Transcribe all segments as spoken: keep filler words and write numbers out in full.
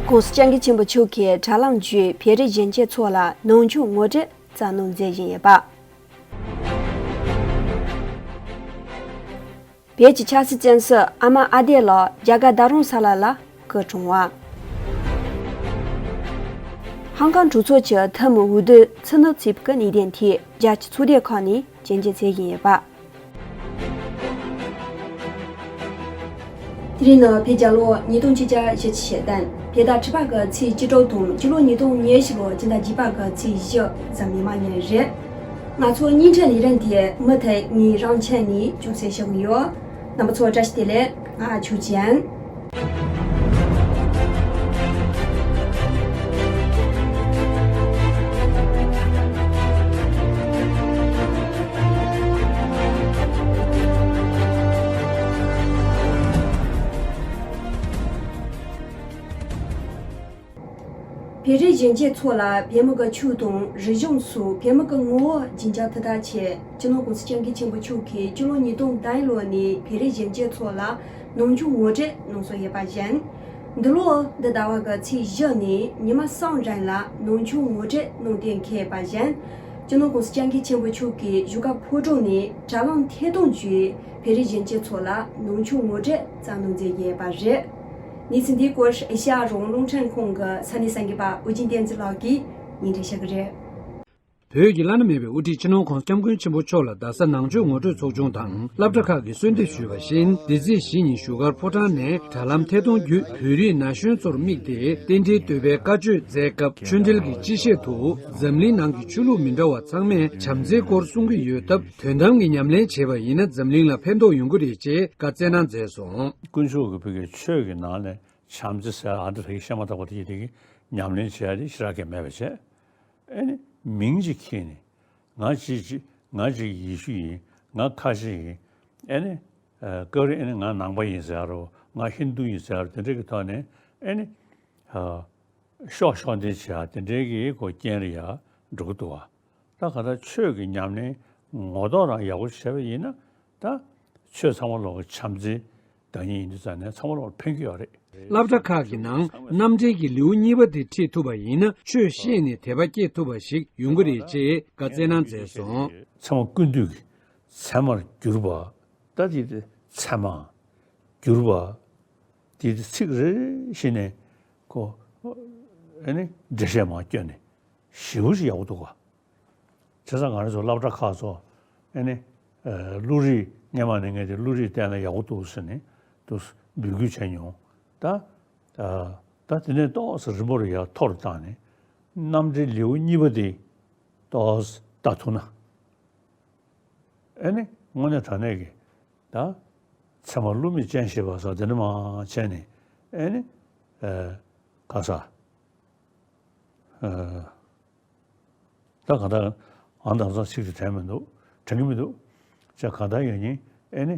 ༸གོང་ས་༸སྐྱབས་མགོན་ཆེན་པོ་མཆོག་གིས་དྲ་ལམ་བརྒྱུད་བོད་རིགས་གཞོན་སྐྱེས་ཚོ་ལ་ནང་ཆོས་ངོ་སྤྲོད་རྩལ་ནང་མཛད་བཞིན་ཡོད་པ། བོད་ཀྱི་ཆབ་སྲིད་བཙོན་ཟུར་ཨ་མ་ཨ་བདེ་ལགས་རྒྱ་གར་རྡ་རམ་ས་ལ་ལ་སྐུ་གྲོངས་པ། ཧང་ཀང་གྲོས་ཚོགས་ཀྱི་འཐུས་མི་འོས་བསྡུ་ཕྱིར་ནུབ་བྱས་པའི་གནད་དོན་ཐད་རྒྱལ་སྤྱིའི་ཚོགས་སྡེ་ཁག་ནས་སྐྱོན་བརྗོད་བྱེད་བཞིན་ཡོད་པ། དེ་རིང་ནི་བོད་རྒྱལ་ལོ་ཉིས་སྟོང་ཆིག་བརྒྱ་ཞེ་གཅིག་ཞེ་བདུན། བོད་ཟླ་དྲུག་པ་གི་ཚེས་བཅུ་དྲུག་དང་སྤྱི་ལོ་ཉིས་སྟོང་ཉེར་བཞི་ལོ་སྤྱི་ཟླ་བརྒྱད་པ་གི་ཚེས་བཞི་གཟའ་མིག་དམར་ཉིན་རེད། ང་ཚོ་བརྙན་འཕྲིན་ལས་རིམ་འདི་མུ་མཐུད་ངས་རང་ཆས་ནས་ཅུང་ཟད་བཤད་གི་ཡོད། རྣམ་པ་ཚོ་བཀྲ་ཤིས་བདེ་ལེགས། ང་ཆོས་ཅན། བོད་རིགས་གཞོན་སྐྱེས་ཚོ་ལ་བོད་མི་གི་ཆོས་དང་རིག་གཞུང་སོགས་བོད་མི་གི་ངོ་བོ་སྦྱིན་སྲེག་ཐུབ་ཐབས་ཆེད་སྤྱི་ནོར་༸གོང་ས་༸སྐྱབས་མགོན་ཆེན་པོ་མཆོག་གིས་སྤྱི་ལོ་ཉིས་སྟོང་དང་ལོ་ནས་བོད་རིགས་གཞོན་སྐྱེས་ཚོ་ལ་ནང་ཆོས་ངོ་སྤྲོད་གནང་སྲོལ་ཡོད་པ་བཞིན། འདི་ལོ་འདི་ཟླ་བ་གི་ཚེས་བཞི་ནས་ཉི་མ་གསུམ་རིང་ལ་ནང་ཆོས་ངོ་སྤྲོད་གནང་གཏན་འཁེལ་བ་བཞིན། སྤྱི་ནོར་༸གོང་ས་༸སྐྱབས་མགོན་ཆེན་པོ་མཆོག་གིས་བཞུགས་སྒར་ཕོ་བྲང་ནས་དྲ་ལམ་ཐད་གཏོང་བརྒྱུད་བོད་རིགས་གཞོན་སྐྱེས་ཚོ་ལ་ནང་ཆོས་ངོ་སྤྲོད་རྩལ་ནང་མཛད་ཀྱི་ཡོད་པ་རེད། གནས་ཚུལ་འདིའི་སྐོར་ཨེ་ཤ་ཡ་རང་དབང་རླུང་འཕྲིན་ཁང་གི་ས་གནས་གསར་འགོད་པ་ཨོ་རྒྱན་བསྟན་འཛིན་ལགས་ཀྱིས་སྙན་སྒྲོན་ཞུ་གི་རེད། བོད་ཀྱི་བླ་ན་མེད་པའི་དབུ་ཁྲིད་སྤྱི་ནོར་༸གོང་ས་༸སྐྱབས་མགོན་ཆེན་པོ་མཆོག་ལ་རྡ་ས་ནང་ཆོས་ངོ་སྤྲོད་ཚོགས་ཆུང་དང་སློབ་གྲྭ་ཁག་གིས་གསོལ་འདེབས་ཞུས་པ་བཞིན། འདི་ཚེས་བཞི་ཉིན་བཞུགས་སྒར་ཕོ་བྲང་ནས་དྲ་ལམ་ཐད་གཏོང་བརྒྱུད་བོད་རིགས་ན་གཞོན་ཚོར་དམིགས་ཏེ་རྟེན་འབྲེལ་བསྟོད་པའི་བཀའ་ཆོས་མཛད་སྐབས། ཆོས་འབྲེལ་གྱི་སྤྱི་བཤད་དུ་འཛམ་གླིང་ནང་གི་ཆོས་ལུགས་མི་འདྲ་བ་ཚང་མས་བྱམས་བརྩེའི་སྐོར་གསུང་གི་ཡོད་སྟབས། དོན་དམ་གྱི་ཉམས་ལེན་བྱས་པ་ཡིན་ན་འཛམ་གླིང་ལ་ཕན་ཐོགས་ཡོང་གི་རེད་ཅེས་བཀའ་སྩལ་གནང་མཛད་སོང་། དཀོན་མཆོག་གི་བོད་ཀྱི་ཆོས་ཀྱི་ནང་ནས་བྱམས་བརྩེ་ཟེར་ཨ་འདྲ་ད་གི་བཤད་མ་ཐག་པ་དེ་དེ་གི་ཉམས་ལེན་བྱེད་ཡ་དེ་ཞེ་དྲག་གི་མེད་པ་བྱས། ཨེ་ནི་མིང་ཅིག་ཁྱེར་ནས་ང་ཅིག་ཅིག་ང་ཅིག་ཡེ་ཤུ་ཡིན། ང་ཁ་ཆེ་ཡིན། ཨེ་ནི་སྐབས་རེ་ཨེ་ནི་ང་ནང་པ་ཡིན་ཟེར་ཡ་རོ། ང་ཧིན་དུ་ཡིན་ཟེར་ཡ་རོ། དེ་འདྲ་གི་ཐོག་ནས་ཨེ་ནི་ཤོག་ཤོག་འདི་བྱས་ཡ་དེ་འདྲའི་གི་གོ་རྐྱེན་རེ་ཡ་འགྲོ་གི་འདུག་བ། ད་ག་ད་ཆོས་ཀྱི་ཉམས་ལེན་ངོ་ཐོག་རང་ཡག་པོ་བྱས་པ་ཡིན་ན། ད་ཆོས་ཚང་མ་ལོག་གི་བྱམས་བརྩེའི་བདག་ཉིད་ཡིན་དུས་ཙང་ནས་ཚང་མ་ལོག་ཕན་གྱི་ཡོད་རེད། སློབ་གྲྭ་ཁག་གི་ནང་རྣམ་འགྲེལ་གྱི་ལེའུ་གཉིས་པ་དེ་ཁྲིད་ཐུབ་པ་ཡིན་ན་ཆོས་བཤད་ནས་དད་པ་སྐྱེ་ཐུབ་པ་ཞིག་ཡོང་གི་རེད་ཅེས་བཀའ་སྩལ་གནང་མཛད་སོང་། ཚད་མ་ཀུན་བཏུས་ཀྱི་ཚད་མར་གྱུར་པ། ད་དེ་དེ་ཚད་མ་གྱུར་པ། དེ་དེ་ཚིག་རེ་རེ་བཞིན་ནས་ཁོ་ཨེ་ནི་འགྲེལ་བཤད་མར་བསྐྱོན་ནས་ཞེ་པོ་ཞིག་ཡག་པོ་འདུག་ག། བྱས་ཙང་ང་རང་ཚོ་སློབ་གྲྭ་ཁག་ཚོ་ཨེ་ནི་ཨ་བློ་རིག་སྔས་མ་ནས་ངས་དེ་བློ་རིག་བསྟན་ན་ཡག་པོ་འདུག་ཟེར་ནས་དུ་འབོད་སྐུལ་བྱས་མྱོང་། ད་ཨ་ད་དེ་ནས་ཏོག་ཙམ་རིམ་པར་ཡར་མཐོ་རུ་བཏང་ནས་རྣམ་འགྲེལ་ལེའུ་གཉིས་པ་དེ་ཏོག་ཙམ་ལྟ་ཐུབ་ན། ཨེ་ནི་དངོས་གནས་དྲང་གནས་ཀྱི་ད་ཚད་མ་བསླུ་མེད་སྤྱན་ཞེས་པ་སོགས་དེ་འདྲ་མང་བྱས་ནས་ཨེ་ནི་ཨ་ག་ས་ཨ་ད་གང་ལྟར་ཨང་དང་སང་ཚིག་དེ་དྲན་མི་འདུག། དྲན་གྱི་མི་འདུག། ཅེས་གང་ལྟར་ཡོད་ཉིན་ཨེ་ནི་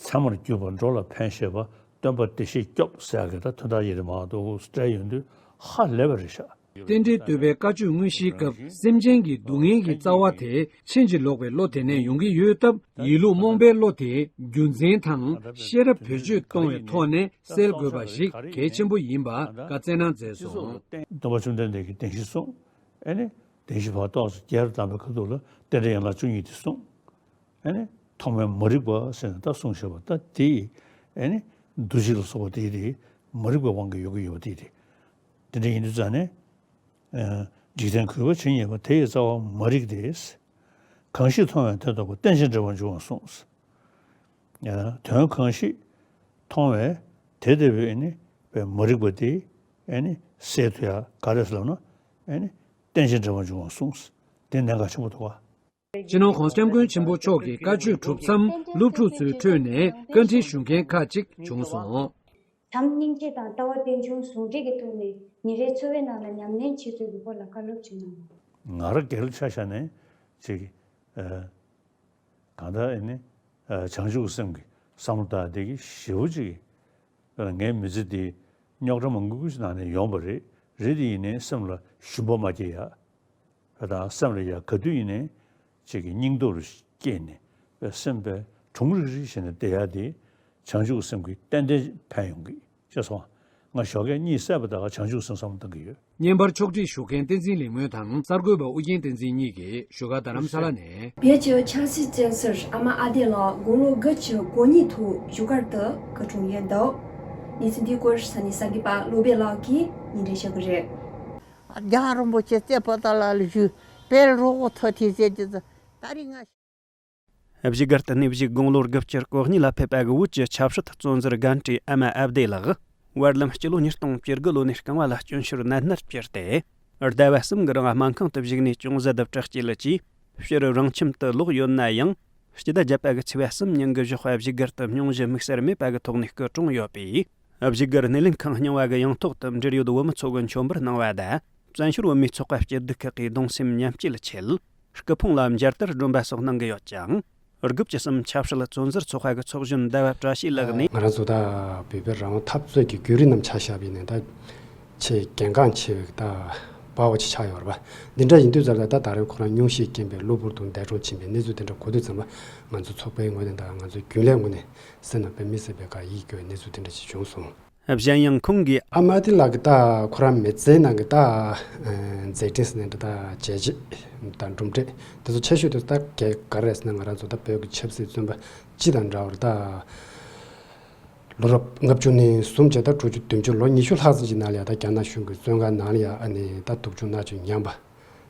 ཚད་མར་གྱུར་པ་འགྲོ་ལ་ཕན་ཞེས་པ་སྟོན་པ་བདེ་གཤེགས་སྐྱོབ་ཟེར་ཡག་གི་ད་ཐུན་ཐག་ཡིན་རེད་མ་གཏོགས་སྤྲད་ཡོང་དུས་ཧ་ལས་པ་རེད་ཤག། རྟེན་འབྲེལ་བསྟོད་པའི་བཀའ་ཆོས་དངོས་གཞིའི་སྐབས་སེམས་ཅན་གྱི་སྡུག་བསྔལ་གྱི་རྩ་བ་དེ་ཕྱིན་ཅི་ལོག་པའི་བློ་དེ་ནས་ཡོང་གི་ཡོད་སྟབས། ཡིད་ལུགས་རྨོངས་པའི་བློ་དེ་རྒྱུ་མཚན་དང་ཤེས་རབ་བེད་སྤྱོད་གཏོང་བའི་ཐོག་ནས་སེལ་དགོས་པ་ཞིག་གལ་ཆེན་པོ་ཡིན་པ་བཀའ་སྩལ་གནང་མཛད་སོང་། སྟོན་པ་བཅོམ་ལྡན་འདས་ཀྱིས་བདེན་བཞི་གསུངས། ཨེ་ནི་བདེན་བཞི་བར་ཏོག་ཙམ་རྒྱས་པར་གདམས་པའི་ཁ་ཐུག་ལ་རྟེན་འབྲེལ་ཡན་ལག་བཅུ་གཉིས་དེ་གསུངས། ཨེ་ནི་ཐོག་མའི་མ་རིག་པ་ཟེར་ནས་ད་གསུངས་བཞག་པ་ད་དེ་ཨེ་ནི་འདུ་བྱེད་ལ་སོགས་པ་དེ་དེ་མ་རིག་པའི་དབང་གིས་ཡོད་ཀྱི་ཡོད་པ་དེ་དེ། དེ་འདྲ་ཡིན་དུས་ཙང་ནས། ཨ་འཇིག་རྟེན་གུས་པ་ཇི་སྙེད་པ། དེ་ཡི་རྩ་བ་མ་རིག་སྟེ། གང་ཞིག་མཐོང་བས་དེ་རྟོགས་པ། རྟེན་ཅིང་འབྲེལ་བར་འབྱུང་བར་གསུངས། ཨ་དོན་གང་ཞིག་མཐོང་བས་དེ་ལྟ་བུའི་ཨེ་ནི་པའི་མ་རིག་པ་དེ་ཨེ་ནི་སེལ་ཐུབ་ཡ་ག་རེ་ཟེར་ལབ་ན། ཨེ་ནི་རྟེན་ཅིང་འབྲེལ་བར་འབྱུང་བར་གསུངས། དེ་གནད་འགག་ཆེན་པོ་འདུག་ག། སྤྱི་ནོར་༸གོང་ས་༸སྐྱབས་མགོན་ཆེན་པོ་མཆོག་གི་བཀའ་ཆོས་གྲུབ་མཚམས་སློབ་ཕྲུག་ཚོའི་ཁྲོད་ནས་བཀའ་འདྲི་ཞུ་མཁན་ཁག་ཅིག་བྱུང་སོང་། བྱམས་སྙིང་རྗེ་དང་ལྟ་བ་རྟེན་འབྱུང་ཟུང་འབྲེལ་གྱི་ཐོག་ནས་ཉིན་རེའི་འཚོ་བའི་ནང་ལ་ཉམས་ལེན་བྱེད་ཚུལ་གྱི་སྐོར་ལ་བཀའ་སློབ་ཅིག་གནང་། ང་རང་སྒེར་ལ་ཆ་བཞག་ནས་ཅིག་ཨ་གང་ལྟར་ཨེ་ནི་ཨ་བྱང་ཆུབ་སེམས་ཀྱི་བསམ་བློ་བཏང་དེ་གི་ཞེ་པོ་ཅིག་ངའི་མི་ཚེ་འདི་རྙོག་དྲ་མང་པོ་ཞིག་ནང་ནས་ཡོང་བ་རེད། རེད་དེ་ཡིན་ནའི་སེམས་ལ་ཞུམ་པ་མ་སྐྱེ་ཡ། དང་སེམས་ལ་ཡ་ག་དུས་ཡིན་ནའི་ཅིག་གི་སྙིང་སྟོབས་རུ་སྐྱེས་ནས་སེམས་པའི་གྲུང་རིག་རིག་བྱས་ནས་བསྡད་ཡ་དེ་བྱང་ཆུབ་སེམས་ཀྱིས་ཏན་ཏན་ཕན་ཡོང་གི་ཅེས་སོ། ང་ཞོགས་ཀས་གཉིད་སད་པ་དག་བྱང་ཆུབ་སེམས་བསམ་བློ་གཏོང་གི་ཡོད། བརྙན་པར་ཕྱོགས་སྒྲིག་ཞུ་མཁན་བསྟན་འཛིན་ལིང་མོན་དང་གསར་འགོད་པ་ཨུ་རྒྱན་བསྟན་འཛིན་གཉིས་ཀྱིས་བཞུགས་སྒར་རྡ་རམ་ས་ལ་ནས། བོད་ཀྱི་ཆབ་སྲིད་བཙོན་ཟུར་ཨ་མ་ཨ་བདེ་ལགས་དགུང་ལོ་དགུ་བཅུ་གོ་གཉིས་ཐོག་བཞུགས་སྒར་དུ་སྐུ་འཁྲུངས་ཡོད་འདུག་གནས་ཚུལ་འདིའི་སྐོར་ས་གནས་གསར་འགོད་པ་བློ་བྷེ་ལགས་ཀྱིས་སྙན་སྒྲོན་ཞུ་གི་རེད། རྒྱལ་བ་རིན་པོ་ཆེ་རྩེ་པོ་ཏ་ལ་ལ་བཞུགས། དཔལ་རོགས་པོ་ཐོ་ཐི་ཟེར་གྱི་ད་རིང་ང་། བཞུགས་སྒར་དུ་གནས་བཞུགས་དགུང་ལོ་དགུ་བཅུ་གོ་གཉིས་ལ་ཕེབས་པ་གི་བོད་ཀྱི་ཆབ་སྲིད་བཙོན་ཟུར་རྒན་གྲས་ཨ་མ་ཨ་བདེ་ལགས། བར་ལམ་སྤྱི་ལོ་ཉིས་སྟོང་བཅུ་དགུ་ལོ་ནས་རྐང་བ་ལ་སྐྱོན་ཤོར་ནད་མནར་གྱུར་ཏེ། ཟླ་བ་གསུམ་གི་རིང་སྨན་ཁང་དུ་བཞུགས་ནས་ཅུང་ཟད་དུ་དྲག་སྐྱེད་ཀྱིས་ཕྱིར་རང་ཁྱིམ་དུ་ལོག་ཡོད་ན་ཡང་། སྤྱི་ཟླ་བརྒྱད་པ་གི་ཚེས་པ་གསུམ་ཉིན་གྱི་ཞོགས་པ་བཞུགས་སྒར་དུ་སྙུང་གཞི་དམིགས་བསལ་མེད་པ་གི་ཐོག་ནས་སྐུ་གྲོངས་ཡོད་པས། བཞུགས་སྒར་སྣེ་ལེན་ཁང་རྙིང་བ་གི་ཡང་ཐོག་ཏུ་འབྲེལ་ཡོད་བུ་མོ་ཚོ་གིས་མཆོད་འབུལ་གནང་བ་དང་། བཙན་བྱོལ་བོད་མིའི་ཚོགས་པ་སྐྱིད་སྡུག་ཁག་གིས་གདུང་སེམས་མཉམ་སྐྱེད་ཆེད། སྐུ་ཕུང་ལ་མཇལ་དར་སྒྲོན་པ་སོགས་གནང་གི་ཡོད་ཅིང་། དགུ་བཅུ་གསུམ་ཆབ་སྲིད་བཙོན་ཟུར་ཚོགས་པ་གི་ཚོགས་གཞོན་ཟླ་བ་བཀྲ་ཤིས་ལགས་ནས། ང་རང་ཚོ་ད་བོད་པའི་རང་དབང་འཐབ་རྩོད་ཀྱི་བརྒྱུད་རིམ་རྣམས་ཆ་བཞག་པ་ཡིན་ན་ད་ཆེས་གལ་འགངས་ཆེ་བའི་ད་དཔའ་བོ་ཅིག་ཆགས་ཡོད་རེད་པ། འདི་འདྲ་ཡིན་དུས་ཙམ་ལ་ད་ད་རེས་ཁོ་རང་སྙུང་གཞིས་རྐྱེན་པས་གློ་བུར་དུ་འདས་གྲོངས་ཕྱིན་པའི་གནས་ཚུལ་དེ་འདྲ་གོ་དུས་ཙམ་ལ་ང་ཚོ་ཚོགས་པའི་ངོས་ནས་དང་ང་ཚོའི་རྒྱུན་ལས་ངོས་ནས་སེམས་ནང་དཔེ་མི་སྲིད་པའི་ཁ་ཡིད་སྐྱོ་བའི་གནས་ཚུལ་དེ་འདྲ་ཞིག་བྱུང་སོང་། གཞན་ཡང་ཁོང་གིས། ཨ་མ་ཨ་བདེ་ལགས་ཀྱི་ད་ཁོ་རང་མི་ཚེའི་ནང་གི་ད་མཛད་འཕྲིན་ཟེར་ནས་ད་བྱས་རྗེས་དང་གྲུབ་འབྲས་དེ་ཚོ་ཆེ་ཤོས་དེ་ད་ག་ག་རེ་རེད་ཟེར་ན། ང་རང་ཚོ་ད་བོད་ཀྱི་ཆབ་སྲིད་བཙོན་པ་སྤྱི་དང་འདྲ་བར་ད་ལོ་རབས་ལྔ་བཅུ་ནས་བཟུང་བྱས་ད་དྲུག་ཅུ་བདུན་ཅུ་ལོ་ཉི་ཤུ་ལྷག་ཙམ་གྱི་ནང་ལ་ཡང་ད་རྒྱ་ནག་གཞུང་གི་བཙོན་ཁང་ནང་ལ་ཡང་ཨ་ནི་ད་སྡུག་སྦྱོང་མནར་གཅོད་མྱངས་པ།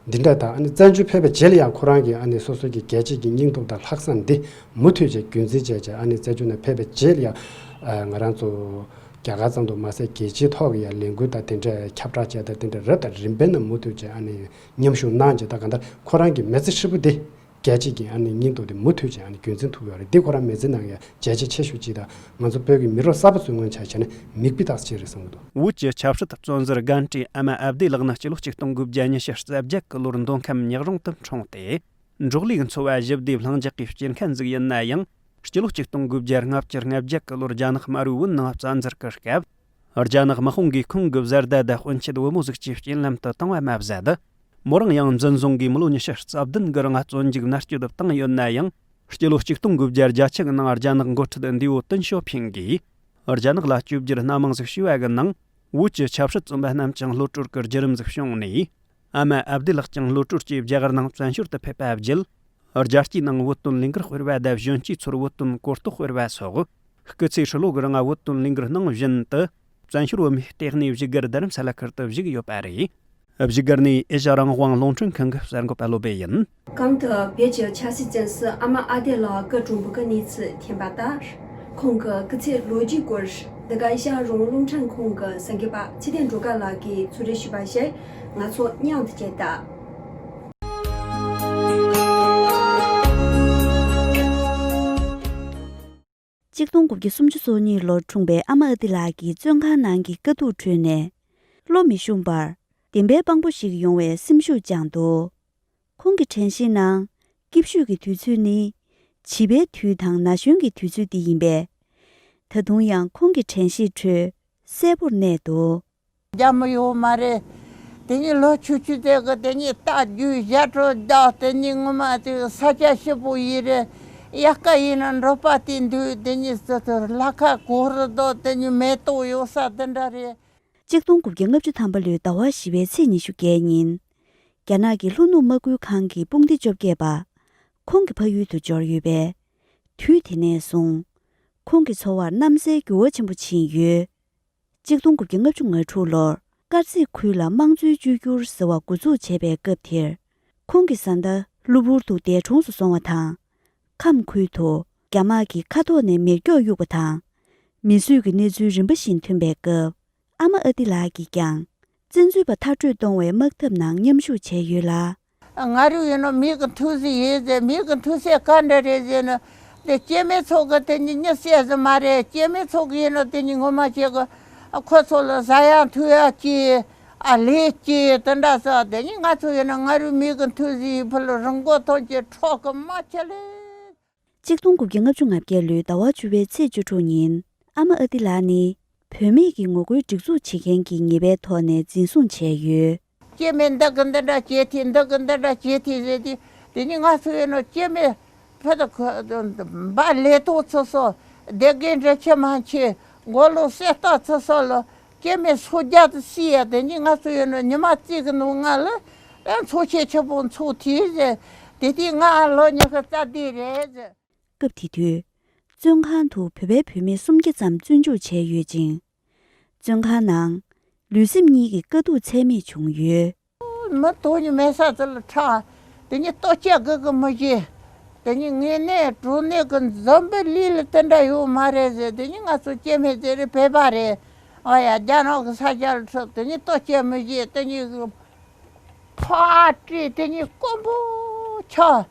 འདི་འདྲ་དང་ཨ་ནི་བཙན་བྱོལ་ཕེབས་པའི་རྗེས་ལ་ཡང་ཁོ་རང་གིས་ཨ་ནི་སོ་སོ་གི་རྒྱལ་གཅེས་ཀྱི་སྙིང་སྟོབས་དང་ལྷག་བསམ་འདི་མུ་མཐུད་བྱས་རྒྱུན་འཛིན་བྱས་བྱས་ཨ་ནི་བཙན་བྱོལ་ནས་ཕེབས་པའི་རྗེས་ལ་ཡང་ཨ་ང་རང་ཚོ་རྒྱ་གར་ཙམ་དུ་མ་ཟད་རྒྱལ་སྤྱིའི་ཐོག་གི་ཡང་ལས་འགུལ་དང་དེ་འདྲ་ཁྱབ་བསྒྲགས་བྱས་དང་དེ་འདྲ་རབ་དང་རིམ་པས་ན་མུ་མཐུད་བྱས་ཨ་ནི་མཉམ་ཞུགས་གནང་བྱས་ད་གང་ལྟར་ཁོ་རང་གི་མི་ཚེ་ཧྲིལ་པོ་འདི་རྒྱལ་གཅེས་ཀྱི་ཨ་ནི་སྙིང་སྟོབས་དེ་མུ་མཐུད་བྱས་ཨ་ནི་རྒྱུན་འཛིན་ཐུབ་ཡོད་རེད། འདི་ཁོ་རང་མི་ཚེ་ནང་ཡང་བྱས་རྗེས་ཆེ་ཤོས་གཅིག་དང་ང་ཚོ་བོད་ཀྱི་མི་རབས་གསར་པ་ཚོའི་ངོས་ཆ་བྱས་ན་མིག་དཔེ་ཏོག་ཙམ་ཅིག་རེད་བསམ་གྱི་འདུག་བོད་ཀྱི་ཆབ་སྲིད་བཙོན་ཟུར་རྒན་གྲས་ཨ་མ་ཨ་བདེ་ལགས་ནི་སྤྱི་ལོ་ཆིག་སྟོང་དགུ་བརྒྱ་ཉི་ཤུ་རྩ་བརྒྱད་ཀྱི་ལོར་མདོ་ཁམས་ཉག་རོང་དུ་འཁྲུངས་ཏེ། འབྲོག་ལས་འཚོ་བ་ཞི་བདེའི་ལྷིང་འཇགས་ཀྱི་སྐྱེས་ཁ་འཛུགས་ཡིན་ན་ཡང་། སྤྱི་ལོ་ཆིག་སྟོང་དགུ་བརྒྱ་ལྔ་བཅུ་ང་བརྒྱད་ཀྱི་ལོར་རྒྱ་ནག་དམར་པོའི་བོད་ནང་བཙན་འཛུལ་གྱི་སྐབས། རྒྱ་ནག་དམག་དཔུང་གིས་ཁོང་གི་བཟའ་ཟླ་དང་སྤུན་མཆེད་བུ་མོ་ཟིག་ཆུའི་རྐྱེན་ལམ་དུ་བཏང་བ་མ་ཟད། མོ་རང་ཡང་འཛིན་བཟུང་གིས་མི་ལོ་ཉི་ཤུ་རྩ་བདུན་གྱི་རིང་བཙོན་འཇུག་མནར་གཅོད་དུ་བཏང་ཡོད་ན་ཡང་། སྤྱི་ལོ་ཆིག་སྟོང་དགུ་བརྒྱ་བརྒྱད་ཅུ་གི་ནང་རྒྱ་ནག་འགོ་ཁྲིད་འདས་པོ་ཏིན་ཞོ་ཕིང་གིས། རྒྱ་ནག་ལ་བཅོས་བསྒྱུར་སྣ་མང་ཟིག་བྱས་པ་གི་ནང་། བོད་ཀྱི་ཆབ་སྲིད་བཙོན་པ་རྣམས་ཀྱང་གློད་གྲོལ་གྱི་བརྒྱུད་རིམ་ཟིག་བྱུང་ནས། ཨ་མ་ཨ་བདེ་ལགས་ཀྱང་གློད་གྲོལ་གྱིས་རྒྱ་གར་ནང་བཙན་བྱོལ་དུ་ཕེབས་པ་བརྒྱུད། རྒྱལ་སྤྱིའི་ནང་བོད་དོན་ལས་འགུལ་སྤེལ་བ་དང་གཞོན་སྐྱེས་ཚོར་བོད་དོན་གོ་རྟོགས་སྤེལ་བ་སོགས། སྐུ་ཚེ་ཧྲིལ་བོ་གི་རིང་བོད་དོན་ལས་འགུལ་གནང་བཞིན་དུ། བཙན་བྱོལ་བོད་མིའི་ལྟེ་གནས་བཞུགས་སྒར་རྡ་རམ་ས་ལ་ཁུལ་དུ་བཞུགས་ཡོད་པ་རེད། བཞུགས་སྒར་ནས་ཨེ་ཤ་རང་དབང་རླུང་འཕྲིན་ཁང་གི་གསར་འགོད་པ་བློ་བྷེ་ཡིན། གོང་དུ་བོད་ཀྱི་ཆབ་སྲིད་བཙོན་ཟུར་ཨ་མ་ཨ་བདེ་ལགས་སྐུ་གྲོངས་པ་གི་གནས་ཚུལ་ཐོན་པ་ལྟར། ཁོང་གི་སྐུ་ཚེའི་ལོ་རྒྱུས་སྐོར་འདི་ག་ཨེ་ཤ་རང་དབང་རླུང་འཕྲིན་ཁང་གི་གསར་འགོད་པ་ཚེ་བརྟན་སྒྲོལ་དཀར་ལགས་ཀྱིས་ཚོད་སྒྲིག་ཞུས་པ་བཞིན་ང་ཚོ་མཉམ་དུ་བྱེད་ད། གཅིག་སྟོང་དགུ་བརྒྱ་སུམ་ཅུ་སོ་གཉིས་ལོར་འཁྲུངས་པའི་ཨ་མ་ཨ་ཏི་ལགས་ཀྱིས་བཙོན་ཁང་ནང་གི་དཀའ་སྡུག་ཁྲོད་ནས། བློ་མི་ཞུམ་པར་བདེན་པའི་དཔང་པོ་ཞིག་ཡོང་བའི་སེམས་ཤུགས་བཅངས་འདུག་ཁོང་གི་དྲན་ཤེས་ནང་སྐྱིད་ཤོས་ཀྱི་དུས་ཚོད་ནི་བྱིས་པའི་དུས་དང་ན་གཞོན་གྱི་དུས་ཚོད་འདི་ཡིན་པས། ད་དུང་ཡང་ཁོང་གི་དྲན་ཤེས་ཁྲོད་གསལ་པོར་གནས་འདུག་རྒྱ་མི་ཡོད་མ་རེད། དེ་ཉིད་ལོ་ཆུ་ཆུ་དེ་གི་དེ་ཉིད་རྟ་རྒྱུག་ཞྭ་དྲོད་རྒྱག་དེ་ཉིད་ངོ་མ་དེ་ས་ཆ་ཞིབ་པོ་ཡིན་རེད། དབྱར་ཁ་ཡིན་ན་འབྲོག་པ་དེ་འདུག་དེ་ཉིད་ཙི་ཙི་ལྷ་ཁ་གོ་རུ་དོ་དེ་ཉིད་མེ་ཏོག་ཡོད་ས་དེ་འདྲ་རེད། གཅིག་སྟོང་དགུ་བརྒྱ་ལྔ་བཅུ་ཐམ་པ་ལོའི་ཟླ་བ་བཞི་པའི་ཚེས་ཉི་ཤུ་བརྒྱད་ཉིན། རྒྱ་ནག་གི་ལྷོ་ནུབ་དམག་ཁུལ་ཁང་གི་དཔུང་སྡེ་བཅོ་བརྒྱད་པ། ཁོང་གི་ཕ་ཡུལ་དུ་འབྱོར་ཡོད་པས། དུས་དེ་ནས་བཟུང་། ཁོང་གི་འཚོ་བར་གནམ་སའི་འགྱུར་བ་ཆེན་པོ་ཕྱིན་ཡོད། གཅིག་སྟོང་དགུ་བརྒྱ་ལྔ་བཅུ་ང་དྲུག་ལོར་དཀར་མཛེས་ཁུལ་ལ་དམངས་གཙོའི་བཅོས་བསྒྱུར་ཟེར་བ་འགོ་འཛུགས་བྱས་པའི་སྐབས་དེར། ཁོང་གི་བཟའ་ཟླ་གློ་བུར་དུ་འདས་གྲོངས་སུ་སོང་བ་དང་། ཁམས་ཁུལ་དུ་རྒྱ་དམག་གིས་མཁའ་ཐོག་ནས་མེ་སྒྱོགས་གཡུགས་པ་དང་། མི་གསོད་ཀྱི་གནས་ཚུལ་རིམ་པ་བཞིན་ཐོན་པའི་སྐབས། ཨ་མ་ཨ་ཏི་ལགས་ཀྱིས་ཀྱང་། བཙན་འཛུལ་པ་མཐར་སྐྲོད་གཏོང་བའི་དམག་འཐབ་ནང་མཉམ་ཞུགས་བྱས་ཡོད་ལ། ང་རུ་ཡིན་ནོ་མིག་གི་མཐུ་ཟིག་ཡིན་ཟེར། མིག་གི་མཐུ་སེ་ག་འདྲ་རེད་ཟེར་ན། དེ་སྐྱེ་དམན་ཚོགས་ཀྱི་དེ་ཉིད་མྱི་བསད་ཟིག་མ་རེད། སྐྱེ་དམན་ཚོགས་ཀྱི་ཡིན་ནོ་དེ་ཉིད་ངོ་མ་བྱེད་གི། ཁོ་ཚོ་ལ་ཟ་ཡག་འཐུང་ཡག་སྐྱེས། ཨ་ལས་སྐྱེས་དེ་འདྲ་ས་དེ་ཉིད་ང་ཚོ་ཡིན་ན་ང་རུ་མིག་གི་མཐུ་ཟིག་ཡིན་ཕུ་ལ་རི་མགོ་ཐོན་གྱི་ཁྲོག་གི་མ་ཆེ་ལེ། གཅིག་སྟོང་དགུ་བརྒྱ་ལྔ་བཅུ་ང་བརྒྱད་ལོའི་ཟླ་བ་བཅུ་པའི་ཚེས་བཅུ་དྲུག་ཉིན། ཨ་མ་ཨ་ཏི་ལགས་ནི། བུད་མེད་ཀྱི་ངོ་རྒོལ་སྒྲིག་འཛུགས་བྱེད་མཁན་གྱི་ཉེས་པའི་ཐོག་ནས་འཛིན་བཟུང་བྱས་ཡོད། སྐྱེ་དམན་འདི་གི་འདི་འདྲ་བྱེད་ཐེངས་འདི་གི་འདི་འདྲ་བྱེད་ཐེངས་ཟེར་དུས། དེ་ནི་ང་ཚོ་ཡིན་ནོ་སྐྱེ་དམན་ཕུ་ད་ཁོ་འབའ་ལེ་ཏོག་ཚོ་སོ། སྡེ་དགེ་འདྲེ་ཆེ་མ་ཆེ། མགོ་ལོག་གསེར་རྟ་ཚོ་སོ་ལོ། སྐྱེ་དམན་སོ་བརྒྱད་དུ་བསྲེས་ཡ། དེ་ནི་ང་ཚོ་ཡོད་ནོ་ཉི་མ་གཅིག་གི་ནང་ང་ལ་ཨེ་འཚོ་བྱེད་ཆེ་པོ་འཚོ་ཐུབ་ཟེར། དེ་དུས་ང་ལོ་ཉི་ཤུ་རྩ་བདུན་རེད་ཟེར། སྐབས་དེ་དུས། བཙོན་ཁང་དུ་བོད་པའི་བུད་མེད་སུམ་བརྒྱ་ཙམ་བཙོན་འཇུག་བྱས་ཡོད་ཅིང་། བཙོན་ཁང་ནང་ལུས་སེམས་གཉིས་ཀྱི་དཀའ་སྡུག་ཚད་མེད་བྱུང་ཡོད། མི་དོན་གཉིས་མེད་ས་ཚུལ་ཁྲག་དེ་ཉིད་ལྟོ་ཆས་དགོས་ཀྱི་མི་ཤེས། དེ་ཉིད་ངེས་གནས་གྲོ་ནས་ཀྱི་འཛམ་བུའི་གླིང་ལ་དེ་འདྲ་ཡོད་མ་རེད་ཟེར། དེ་ཉིད་ང་ཚོ་སྐྱེ་དམན་ཟེར་རེད། བོད་པ་རེད། ཨ་ཡ་རྒྱ་ནག་གི་ས་ཆ་ལ་ཁྲིད། དེ་ཉིད་ལྟོ་ཆས་མི་ཤེས། དེ་ཉིད་ཕ་སྤྲེལ། དེ་ཉིད་དཀོན་པོ་ཆགས།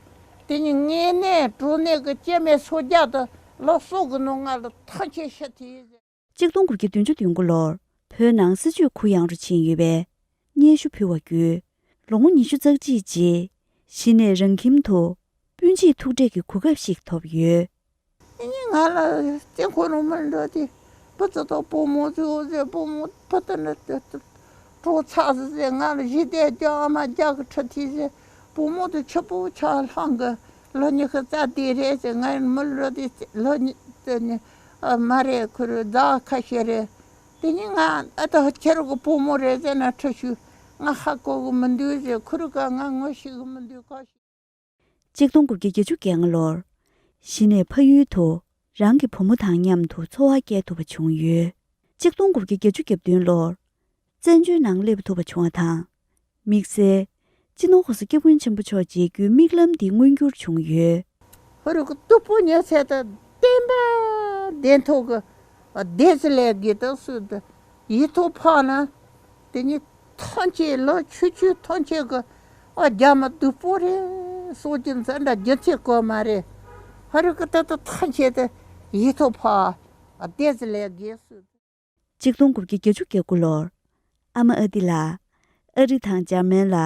དེ་ཉིད་ངེས་གནས་གྲོ་ནས་ཀྱི་སྐྱེ་དམན་སོ་བརྒྱད་དུ་ལོ་གསུམ་གྱི་ནང་ང་ལ་ཐམས་ཅད་ཤི་ཐུབ་ཟེར། གཅིག་སྟོང་དགུ་བརྒྱ་བདུན་ཅུ་དོན་དགུ་ལོར་བོད་ནང་སྲིད་བྱུས་གུ་ཡངས་རུ་ཕྱིན་ཡོད་པས། སྙན་ཞུ་ཕུལ་བ་བརྒྱུད། ལོ་ངོ་ཉི་ཤུ་རྩ་གཅིག་རྗེས། གཞི་ནས་རང་ཁྱིམ་དུ་སྤུན་མཆེད་ཐུག་འཕྲད་ཀྱི་གོ་སྐབས་ཤིག་ཐོབ་ཡོད། ངས་ང་ལ་བཙོན་ཁང་ནང་མི་འགྲོ་དེ། བུ་ཚོ་དང་བུ་མོ་ཚོ་ཟེར། བུ་མོ་བུ་དེ་ནི་དེ་དེ་གྲོངས་ཚར་ཟེར། ང་ལ་གཞིས་དེ་རྒྱ་ཨ་མ་རྒྱ་གི་ཁྲི་ཐིག་ཟེར། བུ་མོ་དེ་ཕྱུག་པོ་ཆགས་ལྷང་གི་ལོ་ཉི་ཤུ་རྩ་བདུན་རེད་ཟེར། ང་མི་ལོ་དེ་ལོ་ཉི་དེ་ནི་ཨ་མ་རེད། ཁོ་རེ་ཟླ་ཁ་ཤས་རེད། དེ་ནི་ང་ཨ་ད་ཁྱེད་རང་གི་བུ་མོ་རེད་ཟེར་ན་ཁྲི་ཤུ་ང་ཧ་གོ་གི་མི་འདུག་ཟེར། ཁོ་རེ་ག་ང་ངོ་ཤེས་གི་མི་འདུག་ག་ཤེས། གཅིག་སྟོང་དགུ་བརྒྱ་བརྒྱད་ཅུ་གྱ་ལྔ་ལོར། གཞི་ནས་ཕ་ཡུལ་དུ་རང་གི་བུ་མོ་དང་མཉམ་དུ་འཚོ་བ་སྐྱེལ་ཐུབ་པ་བྱུང་ཡོད། གཅིག་སྟོང་དགུ་བརྒྱ་བརྒྱད་ཅུ་གྱ་བདུན་ལོར། བཙན་བྱོལ་ནང་སླེབས་ཐུབ་པ་བྱུང་བ་དང་། དམིགས་བསལ། སྤྱི་ནོར་༸གོང་ས་༸སྐྱབས་མགོན་ཆེན་པོ་མཆོག་མཇལ་རྒྱུའི་དམིགས་ལམ་འདི་མངོན་འགྱུར་བྱུང་ཡོད། ཧོར་གྱི་སྟུག་པོ་ཉལ་ཚད་དུ་བསྟན་པ་བདེན་ཐོག་གི་བདེ་ཟི་ལས་དགེ་དག་སུ་དུ་ཡིད་ཐོག་ཕག་ན། དེ་ཉིད་ཐམས་ཅད་ལོ་ཆུ་ཆུ་ཐམས་ཅད་ཀྱི་ཨ་རྒྱ་མི་སྡུག་པོ་རེད་གསུང་རྒྱུ་འཛིན་འདྲ་རྒྱུ་མཚན་གོ་མ་རེད། ཧ་རི་ཀི་ཏི་ཏི་ཐམས་ཅད་དུ་ཡིད་ཐོག་ཕག་བདེ་ཟི་ལས་དགེ་སུ། གཅིག་སྟོང་དགུ་བརྒྱ་བརྒྱད་ཅུ་གྱ་དགུ་ལོར། ཨ་མ་ཨ་ཏི་ལགས། ཨ་རི་དང་འཇར་མན་ལ།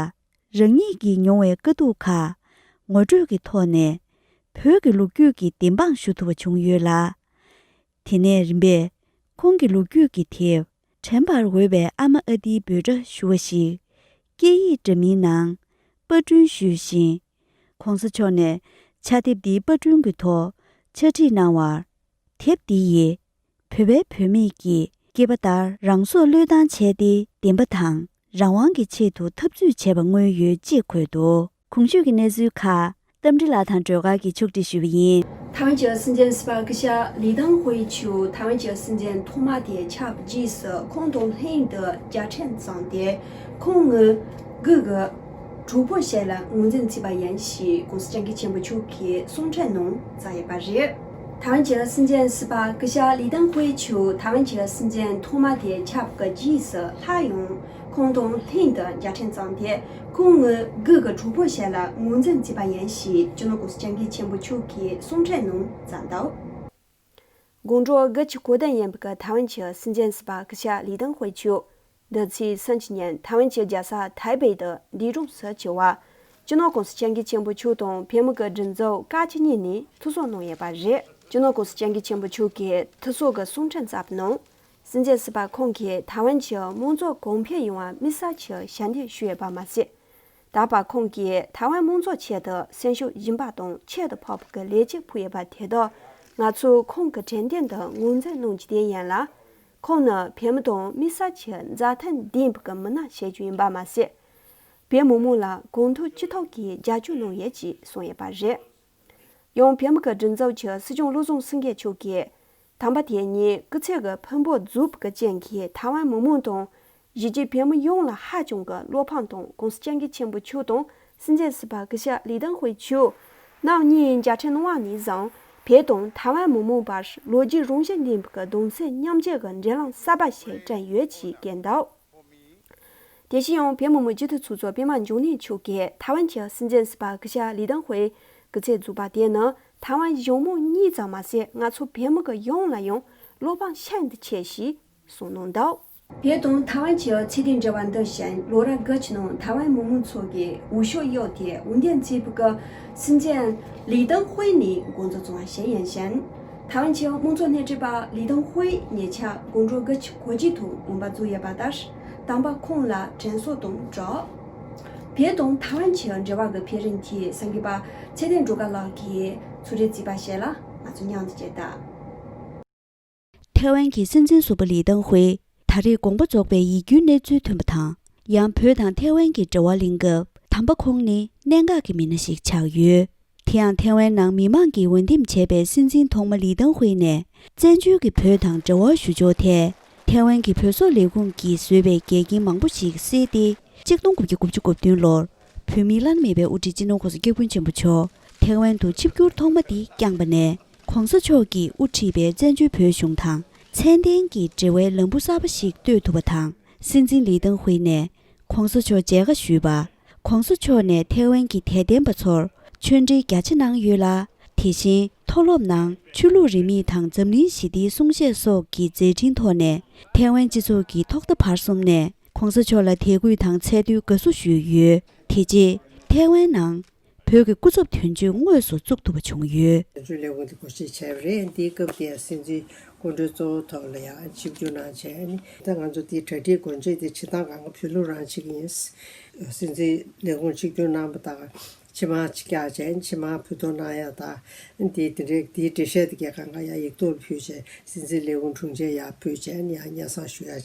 རང་ཉིད་ཀྱིས་མྱོང་བའི་དཀའ་སྡུག་ཁག་ངོ་སྤྲོད་ཀྱི་ཐོག་ནས། བོད་ཀྱི་ལོ་རྒྱུས་ཀྱི་བདེན་དཔང་ཞུ་ཐུབ་པ་བྱུང་ཡོད་ལ། དེ་ནས་རིམ་པས་ཁོང་གི་ལོ་རྒྱུས་ཀྱི་དེབ་དྲན་པར་འོས་པའི་ཨ་མ་ཨ་ཏིའི་འབོད་སྒྲ་ཞུ་བ་ཞིག་སྐད་ཡིག་འདྲ་མིན་ནང་པར་སྐྲུན་ཞུས་ཤིང་། ༸གོང་ས་མཆོག་ནས་ཕྱག་དེབ་འདིའི་པར་སྐྲུན་གྱི་ཐོག་ཕྱག་བྲིས་གནང་བར། དེབ་འདི་ཡིས་བོད་པའི་བུད་མེད་ཀྱིས་སྐྱེས་པ་ལྟར་རང་སྲོག་བློས་བཏང་བྱས་ཏེ་བདེན་པ་དང་རང་དབང་གི་ཆེད་དུ་འཐབ་རྩོད་བྱས་པ་མངོན་ཡོད་ཅེས་འཁོད་འདུག་གོང་ཞུས་ཀྱི་གནས་ཚུལ་ཁག་རྟ་མགྲིན་ལགས་དང་སྒྲོལ་དཀར་གྱིས་ཕྱོགས་སྒྲིག་ཞུས་པ་ཡིན། ཐའེ་ཝན་གྱི་སྲིད་འཛིན་ཟུར་པ་སྐུ་ཞབས་ལི་ཏང་ཧུའེ་མཆོག་ཐའེ་ཝན་གྱི་སྲིད་འཛིན་ཐོག་མ་དེ་ཆགས་རྗེས་སུ་ཁོང་དང་ལྷན་དུ་མཇལ་འཕྲད་བྱུང་སྟེ། ཁོང་ངོས་སྒུག་གི་གྲོགས་པོ་ཞིག་ལ་ངོས་འཛིན་བྱས་པ་ཡིན་ཞེས་༸གོང་ས་༸སྐྱབས་མགོན་ཆེན་པོ་མཆོག་གིས་གསུང་འཕྲིན་ནང་བརྩམས་ཡོད་པ་རེད། ཐའེ་ཝན་གྱི་སྲིད་འཛིན་ཟུར་པ་སྐུ་ཞབས་ལི་ཏང་ཧུའེ་མཆོག་ཐའེ་ཝན་གྱི་སྲིད་འཛིན་ཐོག་མ་དེ་ཆགས་པའི་རྗེས་སུ་སླར་ཡང་ཁོང་དང་ལྷན་དུ་མཇལ་འཕྲད་བྱུང་སྟེ། ཁོང་ངོས་སྒུག་གི་གྲོགས་པོ་ཞིག་ལ་ངོས་འཛིན་བྱས་པ་ཡིན་ཞེས་སྤྱི་ནོར་༸གོང་ས་༸སྐྱབས་མགོན་ཆེན་པོ་མཆོག་གིས་གསུང་འཕྲིན་ནང་བརྩམས་འདུག་དགོང་དྲོ་དགུ་ཆུ་གོ་དན་ཡིན་པའི་ཐའེ་ཝན་གྱི་སྲིད་འཛིན་ཟུར་པ་སྐུ་ཞབས་ལི་ཏང་ཧུའེ་མཆོག་འདི་ཚེས་སུམ་ཅུ་ཉིན་ཐའེ་ཝན་གྱི་རྒྱལ་ས་ཐའེ་པེ་དུ་འདས་གྲོངས་སུ་གྱུར་བ། སྤྱི་ནོར་༸གོང་ས་༸སྐྱབས་མགོན་ཆེན་པོ་མཆོག་དང་བོད་མི་གི་སྒྲིག་འཛུགས་བཀའ་སྤྱི་གཉིས་ནས་ཐུགས་གསོ་གནང་ཡོད་པ་རེད། སྤྱི་ནོར་༸གོང་ས་༸སྐྱབས་མགོན་ཆེན་པོ་མཆོག་གིས་ཐུགས་གསོ་གི་གསུང་འཕྲིན་བརྩམས་པའི་ནང་། སྲིད་འཛིན་ཟུར་པ་ཁོང་གིས་ཐའེ་ཝན་གྱི་དམངས་གཙོ་གོང་འཕེལ་ཡོང་བར་དམིགས་བསལ་གྱི་ཞབས་འདེགས་ཞུས་ཡོད་པ་མ་ཟད། ད་བར་ཁོང་གིས་ཐའེ་ཝན་དམངས་གཙོའི་ཆེད་དུ་སེམས་ཤུགས་སྦྱིན་པ་དང་ཁྱད་དུ་འཕགས་པའི་ལས་བྱེད་ཕུལ་ཡོད་པ་དེ་དག་ང་ཚོས་ཁོང་གི་དྲན་རྟེན་དུ་ངོས་འཛིན་གནང་རྒྱུ་དེ་ཡིན་ལ། ཁོང་ནི་བོད་མི་དང་དམིགས་བསལ་གྱི་མཛའ་མཐུན་ལྡན་པའི་མི་སྣ་ཞིག་ཡིན་པ་མ་ཟད། བོད་མི་མང་ལ་གང་ཐུབ་ཅི་ཐུབ་ཀྱིས་རྒྱབ་སྐྱོར་གནང་ཡོད་ཅེས་གསུངས་ཡོད་པ་རེད། ཡང་བོད་མི་གི་སྒྲིག་འཛུགས་ཀྱི་སྲིད་སྐྱོང་བློ་བཟང་སེང་གེ་མཆོག་གིས། དམ་པ་དེ་ཉིད་སྐུ་ཚེ་གི་ཕུང་པོ་རྫོགས་པའི་རྐྱེན་གྱིས་ཐའེ་ཝན་མི་མང་དང་། གཞིས་བྱེས་བོད་མི་ཡོངས་ལ་ཧ་ཅང་གི་བློ་ཕམ་དང་༸གོང་ས་༸སྐྱབས་མགོན་ཆེན་པོ་མཆོག་དང་སྲིད་འཛིན་ཟུར་པ་སྐུ་ཞབས་ལི་ཏང་ཧུའེ་མཆོག་རྣམ་གཉིས་མཇལ་འཕྲད་གནང་བ་ནས་བཟུང་བོད་དང་ཐའེ་ཝན་མི་མང་བར་ལོ་རྒྱུས་རང་བཞིན་ལྡན་པའི་གདུང་སེམས་མཉམ་སྐྱེད་ཀྱི་འབྲེལ་ལམ་གསར་པ་ཞིག་བསྐྲུན་ཡོད་ཅེས་བཀོད་འདུག་དེ་བཞིན་ཡང་བོད་མི་མང་སྤྱི་འཐུས་ཚོགས་གཙོ་པད་མ་འབྱུང་གནས་མཆོག་གིས་ཐའེ་ཝན་གྱི་སྲིད་འཛིན་ཟུར་པ་སྐུ་ཞབས་ལི་ཏང་ཧུའེ་སྐུ་ཚེ་རྫོགས་པ་དེ་ནི་ཐའེ་ཝན་གཞུང་མང་གཉིས་ཙམ་མ་ཟད་ང་ཚོ་བོད་མི་གི་ཡོངས་ལ་ཡང་བློ་ཕམ་ཤིན་ཏུ་ཆེ་ཞེས་གསུངས་གནང་འདུག་བོད་དང་ཐའེ་ཝན་གྱི་ཚེ་འདས་འབྲེལ་བ་འདི་བཞིན་ལོ་རབས་དགུ་ཅིག་ནང་ཐའེ་ཝན་མི་མང་ཚོ་གིས་འོས་ཤོག་གཡུགས་ཏེ་འོས་འདེམས་བྱས་པའི་སྲིད་འཛིན་ལི་ཏང་ཧུའེ་ནས་འགོ་འཛུགས་བྱུང་བ་ཞིག་ཡིན་ཞིང་། ཐའེ་ཝན་གྱི་དམངས་གཙོ་སྣེ་ཁྲིད་པ་ལི་ཏང་ཧུའེ་ཉེ་ཆར་དགོང་དྲོ་དགུ་ཆུ་གོ་གཅིག་ཐོག་དགོངས་པ་རྫོགས་ཡོད་པ་ལྟར། དམ་པ་ཁོང་ལ་དྲན་གསོ་དང་སྦྲགས། བོད་དང་ཐའེ་ཝན་གྱི་འབྲེལ་བ་གི་འཕེལ་རིམ་ཐད་གསར་འགོད་པ་ཚེ་བརྟན་སྒྲོལ་དཀར་ལགས་ཀྱིས་ཚོད་རེས་བྱས་པ་ཞིག་ལ་ང་ཚོ་མཉམ་དུ་མཇལ་དང་། ཐའེ་ཝན་གྱི་སྲིད་འཛིན་ཟུར་པ་ལི་ཏང་ཧུའེ། ད་ ད་རེས་དགོངས་པ་རྫོགས་པའི་ཡིད་སྐྱོའི་གནས་ཚུལ་ཐོན་པ་དང་། ཡང་བོད་དང་ཐའེ་ཝན་གྱི་འབྲེལ་བ་གླེང་སྐབས། དམ་པ་ཁོང་ནི་གནད་འགག་གི་མི་སྣ་ཞིག་ཆགས་ཡོད། དེ་ཡང་ཐའེ་ཝན་ནང་མི་མང་གིས་འོས་འདེམས་བྱས་པའི་སྲིད་འཛིན་ཐོག་མ་ལི་ཏང་ཧུའེ་ནས། བཙན་བྱོལ་གྱི་བོད་དང་འབྲེལ་བ་ཞུ་ཕྱོགས་ཐད། ཐའེ་ཝན་གྱི་བོད་སོག་ལས་ཁུངས་ཀྱིས་བཟོས་པའི་འགལ་རྐྱེན་མང་པོ་ཞིག་བསལ་ཏེ། གཅིག་སྟོང་དགུ་བརྒྱ་དགུ་བཅུ་གོ་བདུན་ལོར། བོད་མིའི་བླ་ན་མེད་པའི་དབུ་ཁྲིད་སྤྱི་ནོར་༸གོང་ས་༸སྐྱབས་མགོན་ཆེན་པོ་མཆོག་ཐའེ་ཝན་དུ་ཆིབས་བསྒྱུར་ཐོག་མ་དེ་བསྐྱངས་པ་ནས། ༸གོང་ས་མཆོག་གིས་དབུ་ཁྲིད་པའི་བཙན་བྱོལ་བོད་གཞུང་དང་ཚད་ལྡན་གྱི་འབྲེལ་བའི་ལམ་བུ་གསར་པ་ཞིག་གཏོད་ཐུབ་པ་དང་། སྲིད་འཛིན་ལི་ཏང་ཧུའེ་ནས་༸གོང་ས་མཆོག་མཇལ་ཁ་ཞུས་པ། ༸གོང་ས་མཆོག་ནས་ཐའེ་ཝན་གྱི་དད་ལྡན་པ་ཚོར་ཆོས་འབྲེལ་རྒྱ་ཆེ་གནང་ཡོད་ལ། དེ་བཞིན་མཐོ་སློབ་ནང་ཆོས་ལུགས་རིས་མེད་དང་འཛམ་གླིང་ཞི་བདེའི་གསུང་བཤད་སོགས་ཀྱི་མཛད་འཕྲིན་ཐོག་ནས་ཐའེ་ཝན་སྤྱི་ཚོགས་ཀྱིས་ཐོག་མཐའ་བར་གསུམ་ནས་༸གོང་ས་མཆོག་ལ་དད་གུས་དང་ཚད་མཐོའི་དགའ་བསུ་ཞུས་ཡོད། དེ་རྗེས་ཐའེ་ཝན་ནང་བོད་ཀྱི་སྐུ་ཚབ་དོན་གཅོད་དངོས་སུ་བཙུགས་ཐུབ་པ་བྱུང་ཡོད། དོན་གཅོད་ལས་ཁུངས་དེ་སྒོ་འབྱེད་བྱས་པ་རེད། འདིའི་སྐབས་དེར་སྲིད་འཛིན་སྐུ་མགྲོན་གཙོ་བོ་ཐོག་ལ་ཡང་ཆིབས་བསྒྱུར་གནང་བྱས་ནས། ད་ང་ཚོ་དེའི་གྲ་སྒྲིག་སྒོ་འབྱེད་དེ་བྱེད་སྟངས་སྒང་ག་བོད་ལུགས་རང་བྱེད་ཀྱི་ཡིན། སྲིད་འཛིན་ལས་ཁུངས་ཆིབས་བསྒྱུར་གནང་པ་དང་། ཕྱི་མ་ཅིག་བཀྱག་བྱས། ཕྱི་མ་འབུལ་གཏོང་གནང་ཡ་དང་། དེ་དེ་འདྲའི་དེའི་འགྲེལ་བཤད་དེ་གས་གང་ག་ཡ་ཡིག་ཐོག་ལ་ཕུལ་བྱས། སྲིད་འཛིན་ལས་ཁུངས་དྲུང་ཆེ་ཡར་ཕུལ་བྱས་ནས་ཡང་སྙན་སེང་ཞུ་ཡ་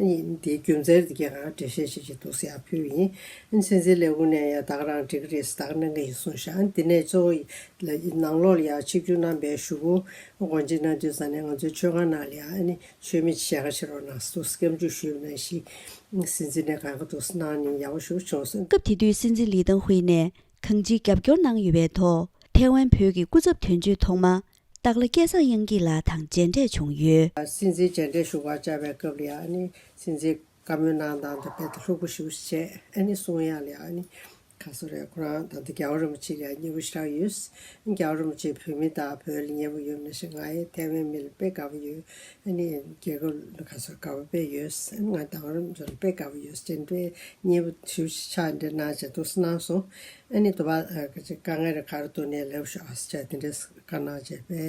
བྱས། དེའི་རྒྱུ་མཚན་དེ་གས་གང་ག་འགྲེལ་བཤད་བྱེད་ཀྱི་འདུག་ཟེར་ཡར་ཕུལ་བ་ཡིན། སྲིད་འཛིན་ལས་ཁུངས་ནས་ཡང་ད་ག་རང་འགྲིག་གི་རེད་ཟེར། ད་ག་གནང་གི་ཡིན་གསུངས་ཤག་དེ་ནས་གཙོ་བོ་ལ་ནང་ལོགས་ལ་ཡར་ཆིབས་བསྒྱུར་གནང་བའི་གཞུག་གུ་སྒོ་འབྱེད་གནང་དུས་ཙམ་ནས་ང་ཚོའི་མཆོད་ཁང་ནང་ལ་ཡང་ཨ་ནི་མཆོད་མེ་ཞལ་ཁ་ཕྱེ་རོགས་གནང་ཟེར་སྐྱབས་འཇུག་ཞུས་པ་ནང་བཞིན། སྲིད་འཛིན་ནས་གང་ག་འདུག་གནང་ནས་ཡག་པོ་ཞེ་པོ་བྱུང་སོང་། སྐབས་དེ་དུས་སྲིད་འཛིན་ལི་ཏང་ཧུའེ་ནས་གང་ཅིའི་རྒྱབ་སྐྱོར་གནང་ཡོད་པའི་ཐོག་ཐའེ་ཝན་བོད་ཀྱི་སྐུ་ཚབ་དོན་གཅོད་ཐོག་མ་སྟག་ལྷ་སྐལ་བཟང་དབྱངས་སྐྱིད་ལགས་དང་མཇལ་འཕྲད་བྱུང་ཡོད། སྲིད་འཛིན་མཇལ་འཕྲད་ཞུ་བར་བཅར་བའི་སྐབས་ལ་ཡང་ཨ་ནི་སྲིད་འཛིན་བཀའ་མོལ་གནང་སྟངས་དང་རྦད་དེ་ལྷུག་པོ་ཞེ་པོ་བྱས། ཨ་ནི་གསུང་ཡག་ལ་ཡང་ཨ་ནི། ག་ཟེར་རེད། ཁོ་རང་ད་ལྟ་རྒྱལ་བ་རིན་པོ་ཆེ་ལ་མཉེས་པོ་ཞེ་དྲག་ཡོད། རྒྱལ་བ་རིན་པོ་ཆེ་བོད་མི་དང་བོད་ལ་མཉེས་པོ་ཡོད་ནང་བཞིན་ང་ཡང་ཐའེ་ཝན་མི་ལ་དཔེ་དགའ་པོ་ཡོད། ཨ་ནི་རྒྱལ་ཁབ་ལ་ག་ཟེར་དགའ་པོ་དཔེ་ཡོད། ཨ་ནི་ང་རྒྱལ་བ་རིན་པོ་ཆེ་ལ་དཔེ་དགའ་པོ་ཡོད་ཟེར་དཔེ་མཉེས་པོ་ཞེ་པོ་ཆགས་འདྲ་གནང་བྱས་འདུག་གནང་སོང་། ཨ་ནི་དུ་བ་ག་ཅིག་དཀའ་ངལ་རེ་ག་རེ་འདུག་ནས་ལབ་ཤོག་ཨ་ཟེར་བྱས་དེ་འདྲས་བཀའ་གནང་བྱས་དཔེ།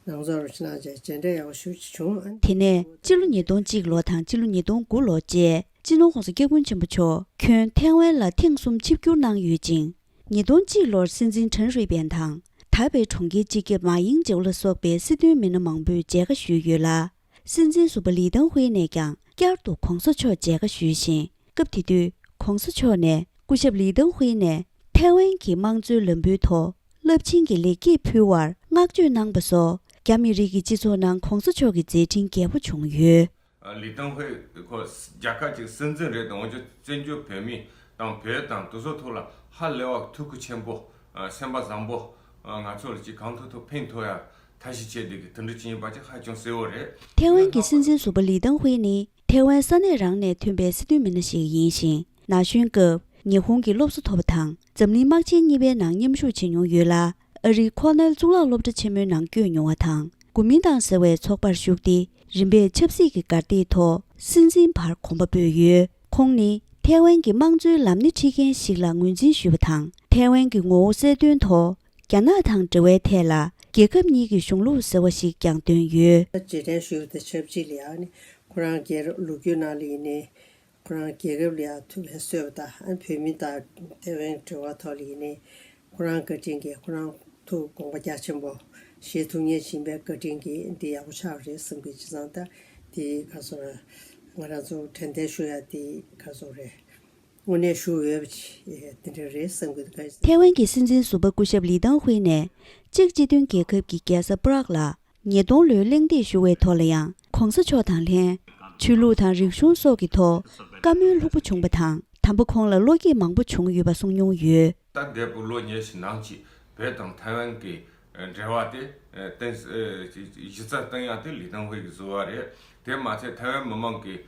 ལང་ཚོ་རུ་ཕྱི་ནང་བཅས་མཇལ་འཕྲད་ཡག་པོ་ཞེ་པོ་ཅིག་བྱུང་། དེ་ནས་སྤྱི་ལོ་ཉིས་སྟོང་གཅིག་ལོ་དང་སྤྱི་ལོ་ཉིས་སྟོང་དགུ་ལོ་བཅས་སྤྱི་ནོར་༸གོང་ས་༸སྐྱབས་མགོན་ཆེན་པོ་མཆོག་ཁྱོན་ཐའེ་ཝན་ལ་ཐེངས་གསུམ་ཆིབས་བསྒྱུར་གནང་ཡོད་ཅིང་། ཉིས་སྟོང་གཅིག་ལོར་སྲིད་འཛིན་ཁྲེན་ཧྲུའེ་པེན་དང་། ད་བའི་གྲོང་ཁྱེར་སྤྱི་ཁྱབ་མཱ་ཡིང་ཅེའུ་ལ་སོགས་པའི་སྲིད་དོན་མི་སྣ་མང་པོས་མཇལ་ཁ་ཞུས་ཡོད་ལ། སྲིད་འཛིན་ཟུར་པ་ལི་ཏང་ཧུའེ་ནས་ཀྱང་བསྐྱར་དུ་༸གོང་ས་མཆོག་མཇལ་ཁ་ཞུས་ཤིང་། སྐབས་དེ་དུས་༸གོང་ས་མཆོག་ནས་སྐུ་ཞབས་ལི་ཏང་ཧུའེ་ནས་ཐའེ་ཝན་གྱི་དམངས་གཙོའི་ལམ་བུའི་ཐོག་རླབས་ཆེན་གྱི་ལེགས་སྐྱེས་ཕུལ་བར་བསྔགས་བརྗོད་གནང་པ་སོགས་རྒྱ་མི་རིགས་ཀྱི་སྤྱི་ཚོགས་ནང་༸གོང་ས་མཆོག་གི་མཛད་འཕྲིན་རྒྱས་པོ་བྱུང་ཡོད། ལི་ཏང་ཧུའེ་ཁོ་རྒྱལ་ཁབ་ཅིག་སྲིད་འཛིན་རེད་དང་། འོན་ཀྱང་བཙན་བྱོལ་བོད་མི་དང་བོད་དང་དེ་ཚོ་ཐོག་ལ་ཧ་ལས་པ་ཐུགས་ཁུར་ཆེན་པོ། སེམས་པ་བཟང་པོ། ང་ཚོ་ལ་ཅིག་གང་ཐུབ་ཐུབ་ཕན་ཐོགས་ཡ་ཐབས་ཤེས་བྱས་བསྡད་ཀྱི་དེ་འདྲ་ཅིག་ཡིན་པ་ཅིག་ཧ་ཅང་གསལ་བོ་རེད། ཐའེ་ཝན་གྱི་སྲིད་འཛིན་ཟུར་པ་ལི་ཏང་ཧུའེ་ནི་ཐའེ་ཝན་ས་གནས་རང་ནས་ཐོན་པའི་སྲིད་དོན་མི་སྣ་ཞིག་ཡིན་ཞིང་། ན་གཞོན་སྐབས་ཉི་ཧོང་གི་སློབ་གསོ་ཐོབ་པ་དང་། འཛམ་གླིང་དམག་ཆེན་གཉིས་པའི་ནང་མཉམ་ཞུགས་བྱེད་མྱོང་ཡོད་ལ། ཨ་རིའི་ཁོ་ནེལ་གཙུག་ལག་སློབ་གྲྭ་ཆེན་མོའི་ནང་བསྐྱོད་མྱོང་བ་དང་། གོ་མིན་ཏང་ཟེར་བའི་ཚོགས་པར་ཞུགས་ཏེ། རིམ་པས་ཆབ་སྲིད་ཀྱི་གར་སྟེགས་ཐོག་སྲིད་འཛིན་བར་གོམ་པ་སྤོས་ཡོད། ཁོང་ནི་ཐའེ་ཝན་གྱི་དམངས་གཙོའི་ལམ་སྣེ་ཁྲིད་མཁན་ཞིག་ལ་ངོས་འཛིན་ཞུས་པ་དང་། ཐའེ་ཝན་གྱི་ངོ་བོ་གསལ་སྟོན་ཐོག་རྒྱ་ནག་དང་འབྲེལ་བའི་ཐད་ལ་རྒྱལ་ཁབ་གཉིས་ཀྱི་གཞུང་ལུགས་ཟེར་བ་ཞིག་ཀྱང་བཏོན་ཡོད། རྗེས་དྲན་ཞུས་པ་དང་ཆབས་ཅིག་ལ་ཡང་ནི་ཁོ་རང་སྒེར་ལོ་རྒྱུས་ནང་ལ་ཡིན་ནའི་ཁོ་རང་རྒྱལ་ཁབ་ལ་ཡང་ཐུགས་ལ་གསོས་པ་དང་། བོད་མི་དང་ཐའེ་ཝན་འབྲེལ་བ་ཐོག་ལ་ཡིན་ནའི་ཁོ་རང་བཀའ་དྲིན་གྱིས་ཁོ་རང་ཐུགས་དགོངས་པ་རྒྱ་ཆེན་པོ་བཞེས་ཐུབ་མཁན་ཞིག་ཡིན་པའི་བཀའ་དྲིན་གྱིས་འདི་ཡག་པོ་ཆགས་པ་རེད་བསམ་གྱི། བྱས་ཙང་ད་དེ་ག་ཚོད་རེད། ང་རང་ཚོ་དྲན་རྟེན་ཞུ་ཡ་དེ་ག་ཚོད་རེད། དངོས་གནས་ཞུ་འོས་པ་ཅིག་དེ་འདྲ་རེད་བསམ་གྱི་འདུག། ཐའེ་ཝན་གྱི་སྲིད་འཛིན་ཟུར་པ་སྐུ་ཞབས་ལི་ཏང་ཧུའེ་ནས་ཅེཀ་སྤྱི་མཐུན་རྒྱལ་ཁབ་ཀྱི་རྒྱལ་ས་པ་རག་ལ་ཉིས་སྟོང་ལོའི་གླེང་སྟེགས་ཞུ་བའི་ཐོག་ལ་ཡང་༸གོང་ས་མཆོག་དང་ལྷན་ཆོས་ལུགས་དང་རིག་གཞུང་སོགས་ཀྱི་ཐོག་བཀའ་མོལ་ལྷུག་པོ་བྱུང་བ་དང་། དམ་པ་ཁོང་ལ་བློ་སྐྱེད་མང་པོ་བྱུང་ཡོད་པ་གསུངས་མྱོང་ཡོད། ད་འདས་པའི་ལོ་ཉི་ཤུ་ནང་གི་བོད་དང་ཐའེ་ཝན་གྱི་འབྲེལ་བ་དེ་གཏིང་གཞི་རྩ་གཏིང་ཡག་དེ་ལི་ཏང་ཧུའེ་གིས་བཟོས་པ་རེད། དེ་མ་ཚད་ཐའེ་ཝན་མི་མང་གིས་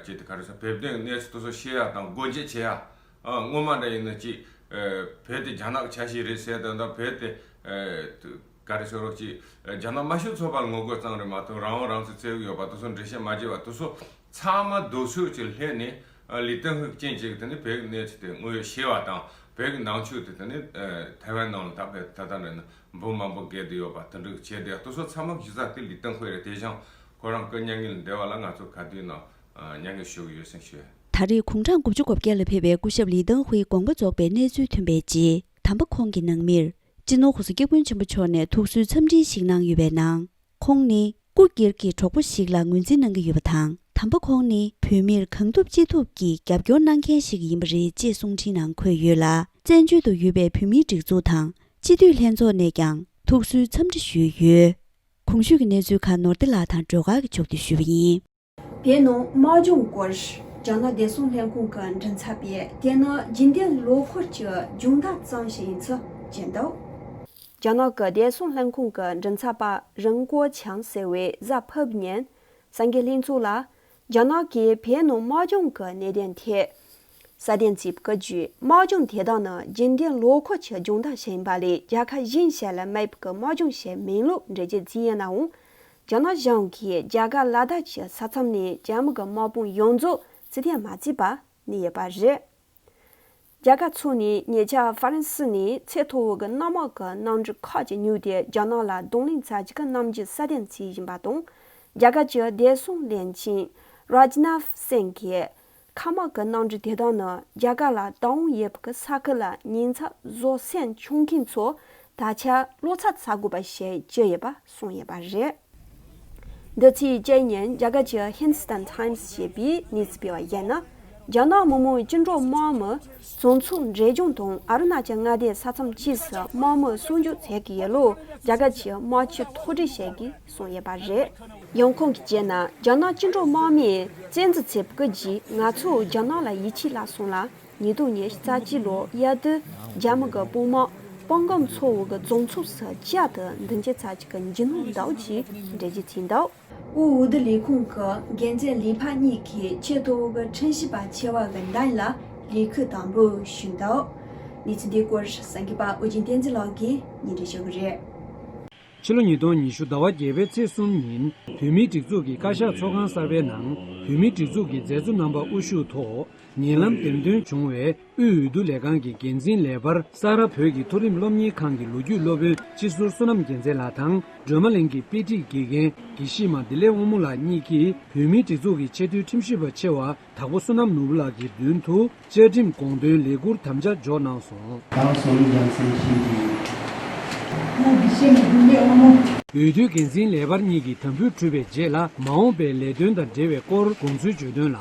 ཅིག་དེ་ག་རེ་ཟེར། བོད་དོན་གནས་ཚུལ་དེ་ཚོ་ཤེས་ཡ་དང་སྒོ་འབྱེད་བྱེད་ཡ། སྔོན་མ་འདྲ་ཡིན་ན་ཅིག་བོད་དེ་རྒྱ་ནག་ཆ་ཤས་རེད་ཟེར་དང་། ད་བོད་དེ་ག་རེ་ཟེར་རོགས་ཅིག་རྒྱ་ནག་དམར་ཤོག་ཚོགས་པ་ལ་ངོ་རྒོལ་ཙམ་རེད་མ་གཏོགས་རང་དབང་རང་བཙན་བཙལ་གི་ཡོད་པ་དེ་ཚོ་འགྲེལ་བཤད་མ་བྱས་པ་དེ་ཚོ་ཚང་མ་རྡོ་སོལ་གྱིས་སླེབས་ནས། ལི་ཏང་ཧུའེ་རྐྱེན་བྱས་ཀྱི་དེ་ནི་བོད་ཀྱི་གནས་ཚུལ་དེ་དངོས་ཡོད་ཤེས་པ་དང་། བོད་ཀྱི་ནང་ཆོས་དེ་དེ་ནི་ཐའེ་ཝན་ནང་ལ་ད་བོད་ད་ལྟ་འདྲ་ན་འབུམ་མང་པོ་བརྒལ་བསྡད་ཡོད་པ་དེ་འདྲ་བྱས་ཏེ། དེ་ཚོ་ཚང་མ་གཞི་རྩ་དེ་ལི་ཏང་ཧུའེ་རེད། དེ་བཞིན་ཁོ་རང་སྐུ་མྱ་ངན་ལས་འདས་པ་ལ་ང་ཚོ་ག་དུས་ནང་མྱ་ངན་ཞུ་གི་ཡོད་ཟེར་ཞུ། ད་རེས་དགུང་གྲངས་དགུ་བཅུ་གོ་བརྒྱད་ལ་ཕེབས་པའི་སྐུ་ཞབས་ལི་ཏང་ཧུའེ་དགོངས་པ་རྫོགས་པའི་གནས་ཚུལ་ཐོན་པའི་རྗེས། དམ་པ་ཁོང་གི་ནང་མིར་སྤྱི་ནོར་༸གོང་ས་༸སྐྱབས་མགོན་ཆེན་པོ་མཆོག་ནས་ཐུགས་གསོའི་འཚམས་འདྲི་ཞིག་གནང་ཡོད་པའི་ནང་། ཁོང་ནི་སྐུ་སྒེར་གྱི་གྲོགས་པོ་ཞིག་ལ་ངོས་འཛིན་གནང་གི་ཡོད་པ་དང་། ད་ དམ་པ་ཁོང་ནི་བོད་མིར་གང་ཐུབ་ཅི་ཐུབ་ཀྱིས་རྒྱབ་སྐྱོར་གནང་མཁན་ཞིག་ཡིན་པ་རེད་ཅེས་གསུང་འཕྲིན་ནང་འཁོད་ཡོད་ལ། བཙན་བྱོལ་དུ་ཡོད་པའི་བོད་མིའི་སྒྲིག་འཛུགས་དང་སྤྱི་འཐུས་ལྷན་ཚོགས་ནས་ཀྱང་ཐུགས་གསོའི་འཚམས་འདྲི་ཞུས་ཡོད། གོང་ཞུས་ཀྱི་གནས་ཚུལ་ཁག་ནོར་བདེ་ལགས་དང་སྒྲོལ་དཀར་གྱིས་ཕྱོགས་བསྡུས་ཞུས་པ་ཡིན། བོད་ནང་དམག་སྦྱོང་སྐོར། རྒྱ་ནག་བདེ་སྲུང་ལྷན་ཁང་གི་མགྲིན་ཚབ་པས་དེ་ནི་རྒྱུན་ལྡན་ལོ་འཁོར་གྱི་སྦྱོང་བརྡར་ཙམ་ཞིག་ཡིན་ཚུལ་བརྗོད་འདུག་རྒྱ་ནག་གི་བདེ་སྲུང་ལྷན་ཁང་གི་མགྲིན་ཚབ་པ་རིན་ཀོ་ཆང་ཟེར་བས་གཟའ་ཕུར་བུ་ཉིན་གསར་འགོད་ལྷན་ཚོགས་ལ། རྒྱ་ནག་གིས་བོད་ནང་དམག་སྦྱོང་གི་གནད་དོན་ཐད། གསལ་སྟོན་བྱས་པའི་བརྒྱུད། དམག་སྦྱོང་དེ་དག་ནི་རྒྱུན་ལྡན་ལོ་འཁོར་གྱི་སྦྱོང་བརྡར་ཞིག་ཡིན་པ་ལས། རྒྱལ་ཁབ་གཞན་ཞིག་ལ་མེད་པའི་དམག་སྦྱོང་ཞིག་མིན་ལུགས་འགྲེལ་བརྗོད་བྱས་ཡོད་ནའང་། རྒྱ་ནག་གཞུང་གིས་རྒྱ་གར་ལ་དྭགས་ཀྱི་ས་མཚམས་ནས་རྒྱ་མི་གི་དམག་དཔུང་ཡོངས་རྫོགས་རྩིས་ཐེངས་མ་བརྩིས་པར་གནས་ཡོད་པ་རེད། རྒྱ་གར་ཕྱོགས་ནས་ཉེ་ཆར་ཧྥ་རན་སི་ནས་ཚད་མཐོ་བོ་གི་གནམ་དམག་གི་གནམ་གྲུ་ཁག་ཅིག་བསྙུགས་ཏེ་རྒྱ་ནག་ལ་གདོང་ལེན་མཛད་རྒྱུ་གི་རྣམ་འགྱུར་གསལ་སྟོན་བྱས་ཡིན་པ་དང་། རྒྱ་གར་གྱི་བདེ་སྲུང་བློན་ཆེན་རཱཇ་ནཱཐ་སིང་གིས། མཁའ་དམག་གི་གནམ་གྲུ་དེ་དག་ནི་རྒྱ་གར་ལ་བདག་དབང་ཡོད་པའི་ས་ཁུལ་ལ་ཉེན་ཚབས་བཟོད་བསྲན་བྱུང་མཁན་ཚོ་ད་ཆ་བློ་འཚབ་ཚ་དགོས་པ་ཞིག་བརྗོད་ཡོད་པ་གསུངས་ཡོད་པ་རེད། འདི་ཚེས་བཅུ་ཉིན་རྒྱ་གར་གྱི་ཧིན་སི་ཏན་ཊའིམ་སི་ཞེས་པའི་གནས་ཚུལ་སྤེལ་བ་ཡིན་ན། རྒྱ་ནག་མི་དམངས་བཅིངས་འགྲོལ་དམག་མི་བཙན་འཛུལ་འབྲས་ལྗོངས་དང་ཨ་རུ་ན་ཅལ་མངའ་སྡེའི་ས་མཚམས་བཅས་སུ་དམག་མི་གསོ་འཇུག་མཛད་ཀྱི་ཡོད་ལུགས་རྒྱ་གར་གྱི་དམག་སྤྱི་མཐོ་གྲས་ཤིག་གིས་གསུངས་ཡོད་པ་རེད། ཡང་ཁོང་གིས་བརྗོད་ན། རྒྱ་ནག་བཅིངས་འགྲོལ་དམག་མིས་བཙན་འཛུལ་བྱས་པའི་རྗེས་ང་ཚོ་རྒྱ་ནག་ལ་ཡིད་ཆེས་བརླག་སོང་ལ། ཉིས་སྟོང་ཉི་ཤུ་རྩ་གཅིག་ལོར་དབྱར་དུས་རྒྱ་མི་གི་དཔུང་དམག་སྤང་སྒམ་མཚོ་འོག་གི་རྫོང་ཚོགས་སུ་བསྐྱར་དུ་མདུན་སྐྱོད་བྱ་རྒྱུ་གི་འཇིགས་སྣང་འདུག་ཅེས་འགྲེལ་བརྗོད་བྱས་འདུག་དབུས་འོས་བསྡུ་ལས་ཁུངས་ཀྱི་འགན་འཛིན་ལས་འཕར་གཉིས་ཀྱིས་ཆེས་མཐོ་བོ་གི་ཁྲིམས་ཞིབ་པ་ཆེ་བ་གི་མདུན་ལ་ལས་ཁུར་དམ་པོ་ཞུས་འདུག་གནས་ཚུལ་འདིའི་སྐོར་གསར་འགོད་པ་ཨོ་རྒྱན་བསྟན་འཛིན་ལགས་ཀྱིས་སྙན་སྒྲོན་ཞུ་གི་རེད། ཕྱི་ལོ་ཉིས་སྟོང་ཉི་ཤུ་ཟླ་བ་བརྒྱད་པའི་ཚེས་གསུམ་ཉིན་བོད་མིའི་སྒྲིག་འཛུགས་ཀྱི་བཀའ་ཤག་ཚོགས་ཁང་གསར་པའི་ནང་བོད་མིའི་སྒྲིག་འཛུགས་ཀྱི་མཛད་གཙོ་རྣམ་པ་དབུ་བཞུགས་ཐོག་ཉེ་ལམ་འདེམས་ཐོན་བྱུང་བའི་དབུས་འོས་བསྡུ་ལས་ཁང་གི་འགན་འཛིན་ལས་འཕར་ས་རཱ་བོད་ཀྱི་མཐོ་རིམ་སློབ་གཉེར་ཁང་གི་ལོ་རྒྱུས་སློབ་དཔོན་སྤྱི་ཟུར་བསོད་ནམས་རྒྱལ་མཚན་ལགས་དང་སྒྲོལ་མ་གླིང་གི་དཔེ་ཁྲིད་དགེ་རྒན་དགེ་བཤེས་མ་བདེ་ལེགས་དབང་མོ་ལགས་གཉིས་ཀྱིས་བོད་མིའི་སྒྲིག་འཛུགས་ཀྱི་ཆེས་མཐོའི་ཁྲིམས་ཞིབ་པ་ཆེ་བ་དྭགས་པོ་བསོད་ནམས་ནོར་བུ་ལགས་ཀྱི་མདུན་དུ་བཅའ་ཁྲིམས་དགོངས་དོན་ལས་འཁུར་དམ་བཅའ་འཇོག་གནང་སོང་། ད་སོ་རུ་རྒྱལ་མཚན་ཞིག་གིས། ང་དགེ་བཤེས་མ་བདེ་ལེགས་དབང་མོ། འོས་བསྡུའི་འགན་འཛིན་ལས་འཕར་གཉིས་ཀྱིས་དམ་འབུལ་གྲུབ་པའི་རྗེས་ལ་མ་འོངས་པའི་ལས་དོན་དང་འབྲེལ་བའི་སྐོར་དགོངས་ཚུལ་བརྗོད་དོན་ལ།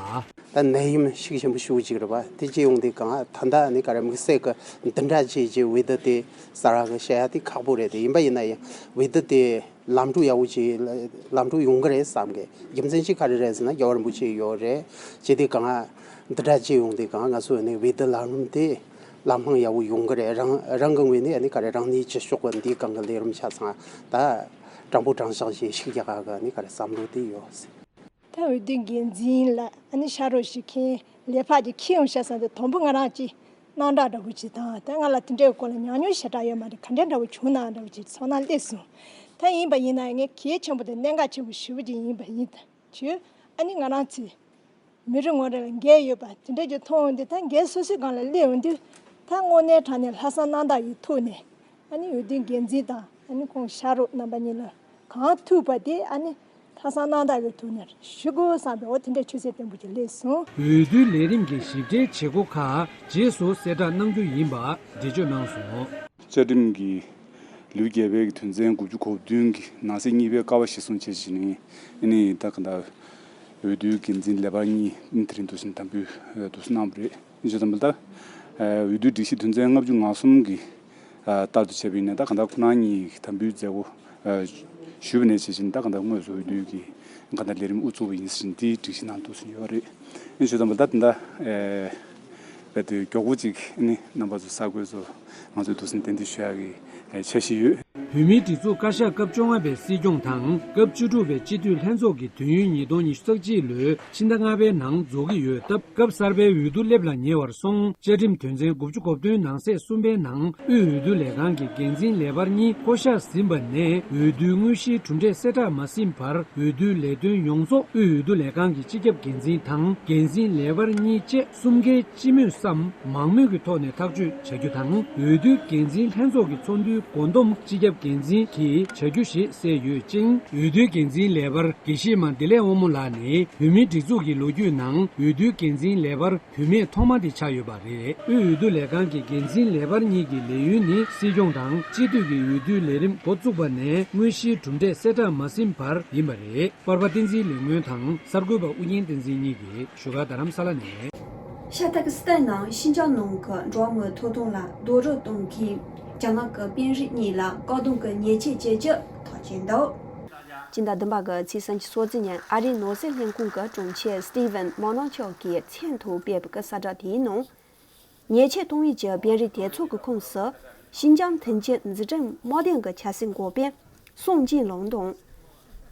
ད་ནད་ཡམས་ཤུགས་ཆེན་པོ་ཤུགས་ཅིག་རེད་པ། དེ་སྐྱེ་ཡོང་དུས་གང་ད་ནི་ག་རེ་དམིགས་བསལ་གྱི་འདི་འདྲ་བྱས་རྗེས་འོས་བསྡུ་དེ་གསར་བ་གི་བྱ་ཡ་དེ་ཁག་པོ་རེད། དེ་ཡིན་པ་ཡིན་ན་ཡང་འོས་བསྡུ་དེ་ལམ་འགྲོ་ཡག་པོ་ཅིག་ལམ་འགྲོ་ཡོང་གི་རེད་བསམ་གི། རྒྱུ་མཚན་ཅིག་ག་རེ་རེད་ཟེར་ན་རྒྱལ་བ་རིན་པོ་ཆེ་ཡོད་རེད། བྱས་དུས་གང་འདི་འདྲ་བྱས་ཡོང་དུས་གང་ང་ཚོ་ནི་འོས་བསྡུ་ལམ་རིམ་དེ་ལམ་ལྷོང་ཡག་པོ་ཡོང་གི་རེད། རང་རང་གི་ངོས་ནས་ནི་ག་རེ་རང་ནུས་ཅི་ལྕོགས་གི་འདིའི་སྒང་གི་ལས་རིམ་ཆ་ཚང་ད་དྲང་པོ་དྲང་བཞག་ཅིག་ཤིག་རྒྱག་ག་གི་ནི་ག་རེ་བསམ་བློ་དེ་ཡོད། ད་འོས་བསྡུའི་འགན་འཛིན་ལ་ཨ་ནི་ཕྱག་རོགས་ཞུ་མཁན་ལས་འཕར་གྱི་ཁྱི་ཡོང་ཤ་ཟ་འདི་དང་པོ་ང་རང་གཅིག་སྣང་གྲགས་འདྲ་བོ་ཅིག་དང་། ད་ང་ལ་དེ་འདྲའི་སྐོར་ལ་ཉམས་མྱོང་ཞེ་དྲག་ཡོད་མ་རེད། ག་འདྲའི་འདྲ་བོ་བྱུང་ན་འདྲ་བོ་ཅིག་ཚོར་སྣང་སླེབས་སོང་། ད་ཡིན་པ་ཡིན་ན་ངས་གལ་ཆེན་པོ་དང་གནད་འགག་ཆེན་པོ་ཞེ་པོ་ཅིག་ཡིན་པ་ཡིན་ད་ཆོས་ཨ་ནི་ང་རང་ཚོའི་མི་རེ་ངོ་རེ་ལ་འགན་ཡོད་པ་དེ་འདྲ་ཅིག་མཐོང་འོང་དུས། ད་འགན་སོ་སོའི་སྒང་ལ་སླེབས་འོང་དུས། ད་དངོས་གནས་དྲང་གནས་ལྷག་བསམ་རྣམ་དག་གི་ཐོག་ནས་ཨ་ནི་འོས་བསྡུའི་འགན་འཛིན་དང་ཨ་ནི་ཁོང་ཕྱག་རོགས་རྣམ་པ་གཉིས་ལ་གང་ཐུབ་པ་དེ་ཨ་ནི་ལྷག་བསམ་རྣམ་དག་གི་ཐོག་ནས་ཞུ་དགོས་བསམ་པའི་འོ་དེ་འདྲའི་ཆོད་སེམས་བརྟན་པོ་ཅིག་སླེབས་སོང་། འོས་བསྡུའི་ལས་རིམ་གྱི་ཞིབ་ཕྲའི་བྱེད་སྒོ་ཁག་རྗེས་སུ་གསལ་བསྒྲགས་གནང་རྒྱུ་ཡིན་པ་འགྲེལ་བརྗོད་གནང་སོང་། བཅའ་ཁྲིམས་ཀྱི་ལེའུ་བརྒྱད་པའི་དོན་ཚན་དགུ་བཅུ་གོ་བདུན་གྱི་ནང་གསེས་གཉིས་པའི་ཀ་བ་གཞིར་བཟུང་བྱས་བྱས་ནས་ཨ་ནི་ད་ག་འདྲ་འོས་བསྡུའི་འགན་འཛིན་ལས་འཕར་གཉིས་ཨ་ནི་དེ་རིང་འདུག་སེ་དམ་འབུལ་འདུག་སེ་གནང་བ་རེད། ཨ་ནི་བྱས་ཙང་ད་འོས་བསྡུའི་སྒྲིག་གཞི་དོན་ཚན་ལྔ་བཅུ་ང་གསུམ་གྱི་ལྟར་དུ་བྱས་པ་ཡིན་ན་ད་ག་འདྲ་ཁོ་རང་གཉིས་ཀྱི་དམ་འབུལ་མཛད་སྒོ་ཞུས་པ་ནས་བྱས་བྱས་ནས་ད་ག་འདྲ་དངོས་སུ་འོས་བསྡུའི་གི་ག་འདྲ་ལས་རིམ་དབུ་བཙུགས་པ་ཡིན་ཟེར་འདིའི་སྒྲིག་གཞི་ནང་འདུག་སེ་ཡོད་རེད། ཨ་ནི་བྱས་ཙང་ད་ད་ལྟ་རྦད་དེ་མགྱོགས་པོ་ཅིག་ཨ་ནི་རྣམ་པ་ཚོ་གསར་འགོད་ཚོ་ང་ཚོས་འདུག་སེ་གཏན་འདེབས་ཞུ་ཡག་གི་འཆར་གཞི་ཡོད། བོད་མིའི་སྒྲིག་འཛུགས་བཀའ་ཤག་སྐབས་བཅོ་ལྔ་པའི་སྲིད་སྐྱོང་དང་སྐབས་བཅུ་དྲུག་པའི་སྤྱི་འཐུས་ལྷན་ཚོགས་ཀྱི་དུས་ཡུན་ཉིས་སྟོང་ཉི་ཤུ་རྩ་གཅིག་ལོའི་ཕྱི་ཟླ་ལྔ་པའི་ནང་རྫོགས་ཀྱི་ཡོད་སྟབས། སྐབས་གསར་པའི་འོས་བསྡུ་སླེབས་ལ་ཉེ་བར་སོང་། བཅའ་ཁྲིམས་དོན་ཚན་དགུ་བཅུ་གོ་བདུན་ནང་གསེས་གསུམ་པའི་ནང་དབུས་འོས་བསྡུ་ལས་ཁང་གི་འགན་འཛིན་ལས་འཕར་གཉིས་བསྐོ་གཞག་ཟིན་པ་ནས་འོས་བསྡུའི་དངོས་གཞིའི་གྲུབ་འབྲས་གསལ་བསྒྲགས་མ་ཟིན་བར་འོས་བསྡུའི་ལས་དོན་ཡོངས་རྫོགས་དབུས་འོས་བསྡུ་ལས་ཁང་གི་སྤྱི་ཁྱབ་འགན་འཛིན་དང་འགན་འཛིན་ལས་འཕར་གཉིས་བཅས་གསུམ་ཀའི་སྤྱི་མོས་སམ་མང་མོས་ཀྱི་ཐོག་ནས་ཐག་གཅོད་བྱ་རྒྱུ་དང་། འོས་བསྡུའི་འགན་འཛིན་ལྷན་ཚོགས་ཀྱི་ཚོགས་འདུའི་བགོ་འདོམས་སྤྱི་ སྐྱབས་འགན་འཛིན་གྱིས་བྱ་རྒྱུ་ཞིག་གསལ་ཡོད་ཅིང་། འོས་བསྡུའི་འགན་འཛིན་ལས་འཕར་དགེ་བཤེས་མ་བདེ་ལེགས་དབང་མོ་ལགས་ནི་བོད་མིའི་སྒྲིག་འཛུགས་ཀྱི་ལོ་རྒྱུས་ནང་འོས་བསྡུའི་འགན་འཛིན་ལས་འཕར་བུད་མེད་ཐོག་མ་དེ་ཆགས་ཡོད་པ་རེད། དབུས་འོས་བསྡུ་ལས་ཁང་གི་འགན་འཛིན་ལས་འཕར་གཉིས་ཀྱི་ལས་ཡུན་ནི་སྲིད་སྐྱོང་དང་སྤྱི་འཐུས་ཀྱི་འོས་བསྡུའི་ལས་རིམ་འགོ་བཙུགས་པ་ནས་དངོས་གཞིའི་གྲུབ་འབྲས་གསལ་བསྒྲགས་མ་ཟིན་བར་ཡིན་པ་རེད། པར་པ་བསྟན་འཛིན་ལས་སྔོན་དང་གསར་འགོད་པ་ཨུ་རྒྱན་བསྟན་འཛིན་གཉིས་ཀྱིས་བཞུགས་སྒར་རྡ་རམ་ས་ལ་ནས། ཤར་ཏུར་ཀི་སི་ཐན་ནང་ཤིན་ཅང་ནང་གི་འགྲོ་བ་མིའི་ཐོབ་ཐང་ལ་རྡོག་རོལ་གཏོང་མཁན་རྒྱ་ནག་གི་དཔོན་རིགས་གཉིས་ལ་བཀག་སྡོམ་གྱི་ཉེས་ཆད་བཅད་རྒྱུ་ཐག་བཅད་འདུག་སྤྱི་ཟླ་བདུན་པ་གི་ཚེས་སུམ་ཅུ་སོ་བརྒྱད་ཉིན་ཨ་རིའི་ནང་སྲིད་ལྷན་ཁང་གི་དྲུང་ཆེ་སི་ཏི་ཝན་མོ་ནོ་མཆོག་གིས་མཚན་ཐོག་སྤེལ་བའི་གསལ་བསྒྲགས་དེའི་ནང་། ཉེས་ཆད་གཏོང་ཡུལ་གྱི་དཔོན་རིགས་དེ་ཚོ་གི་ཁོངས་སུ་ཤིན་ཅང་ཐིན་ཅི་འཛིན་རིམ་དམག་སྡེ་གི་ཆབ་སྲིད་འགོ་དཔོན་སུང་ཅིན་ལུང་དང་།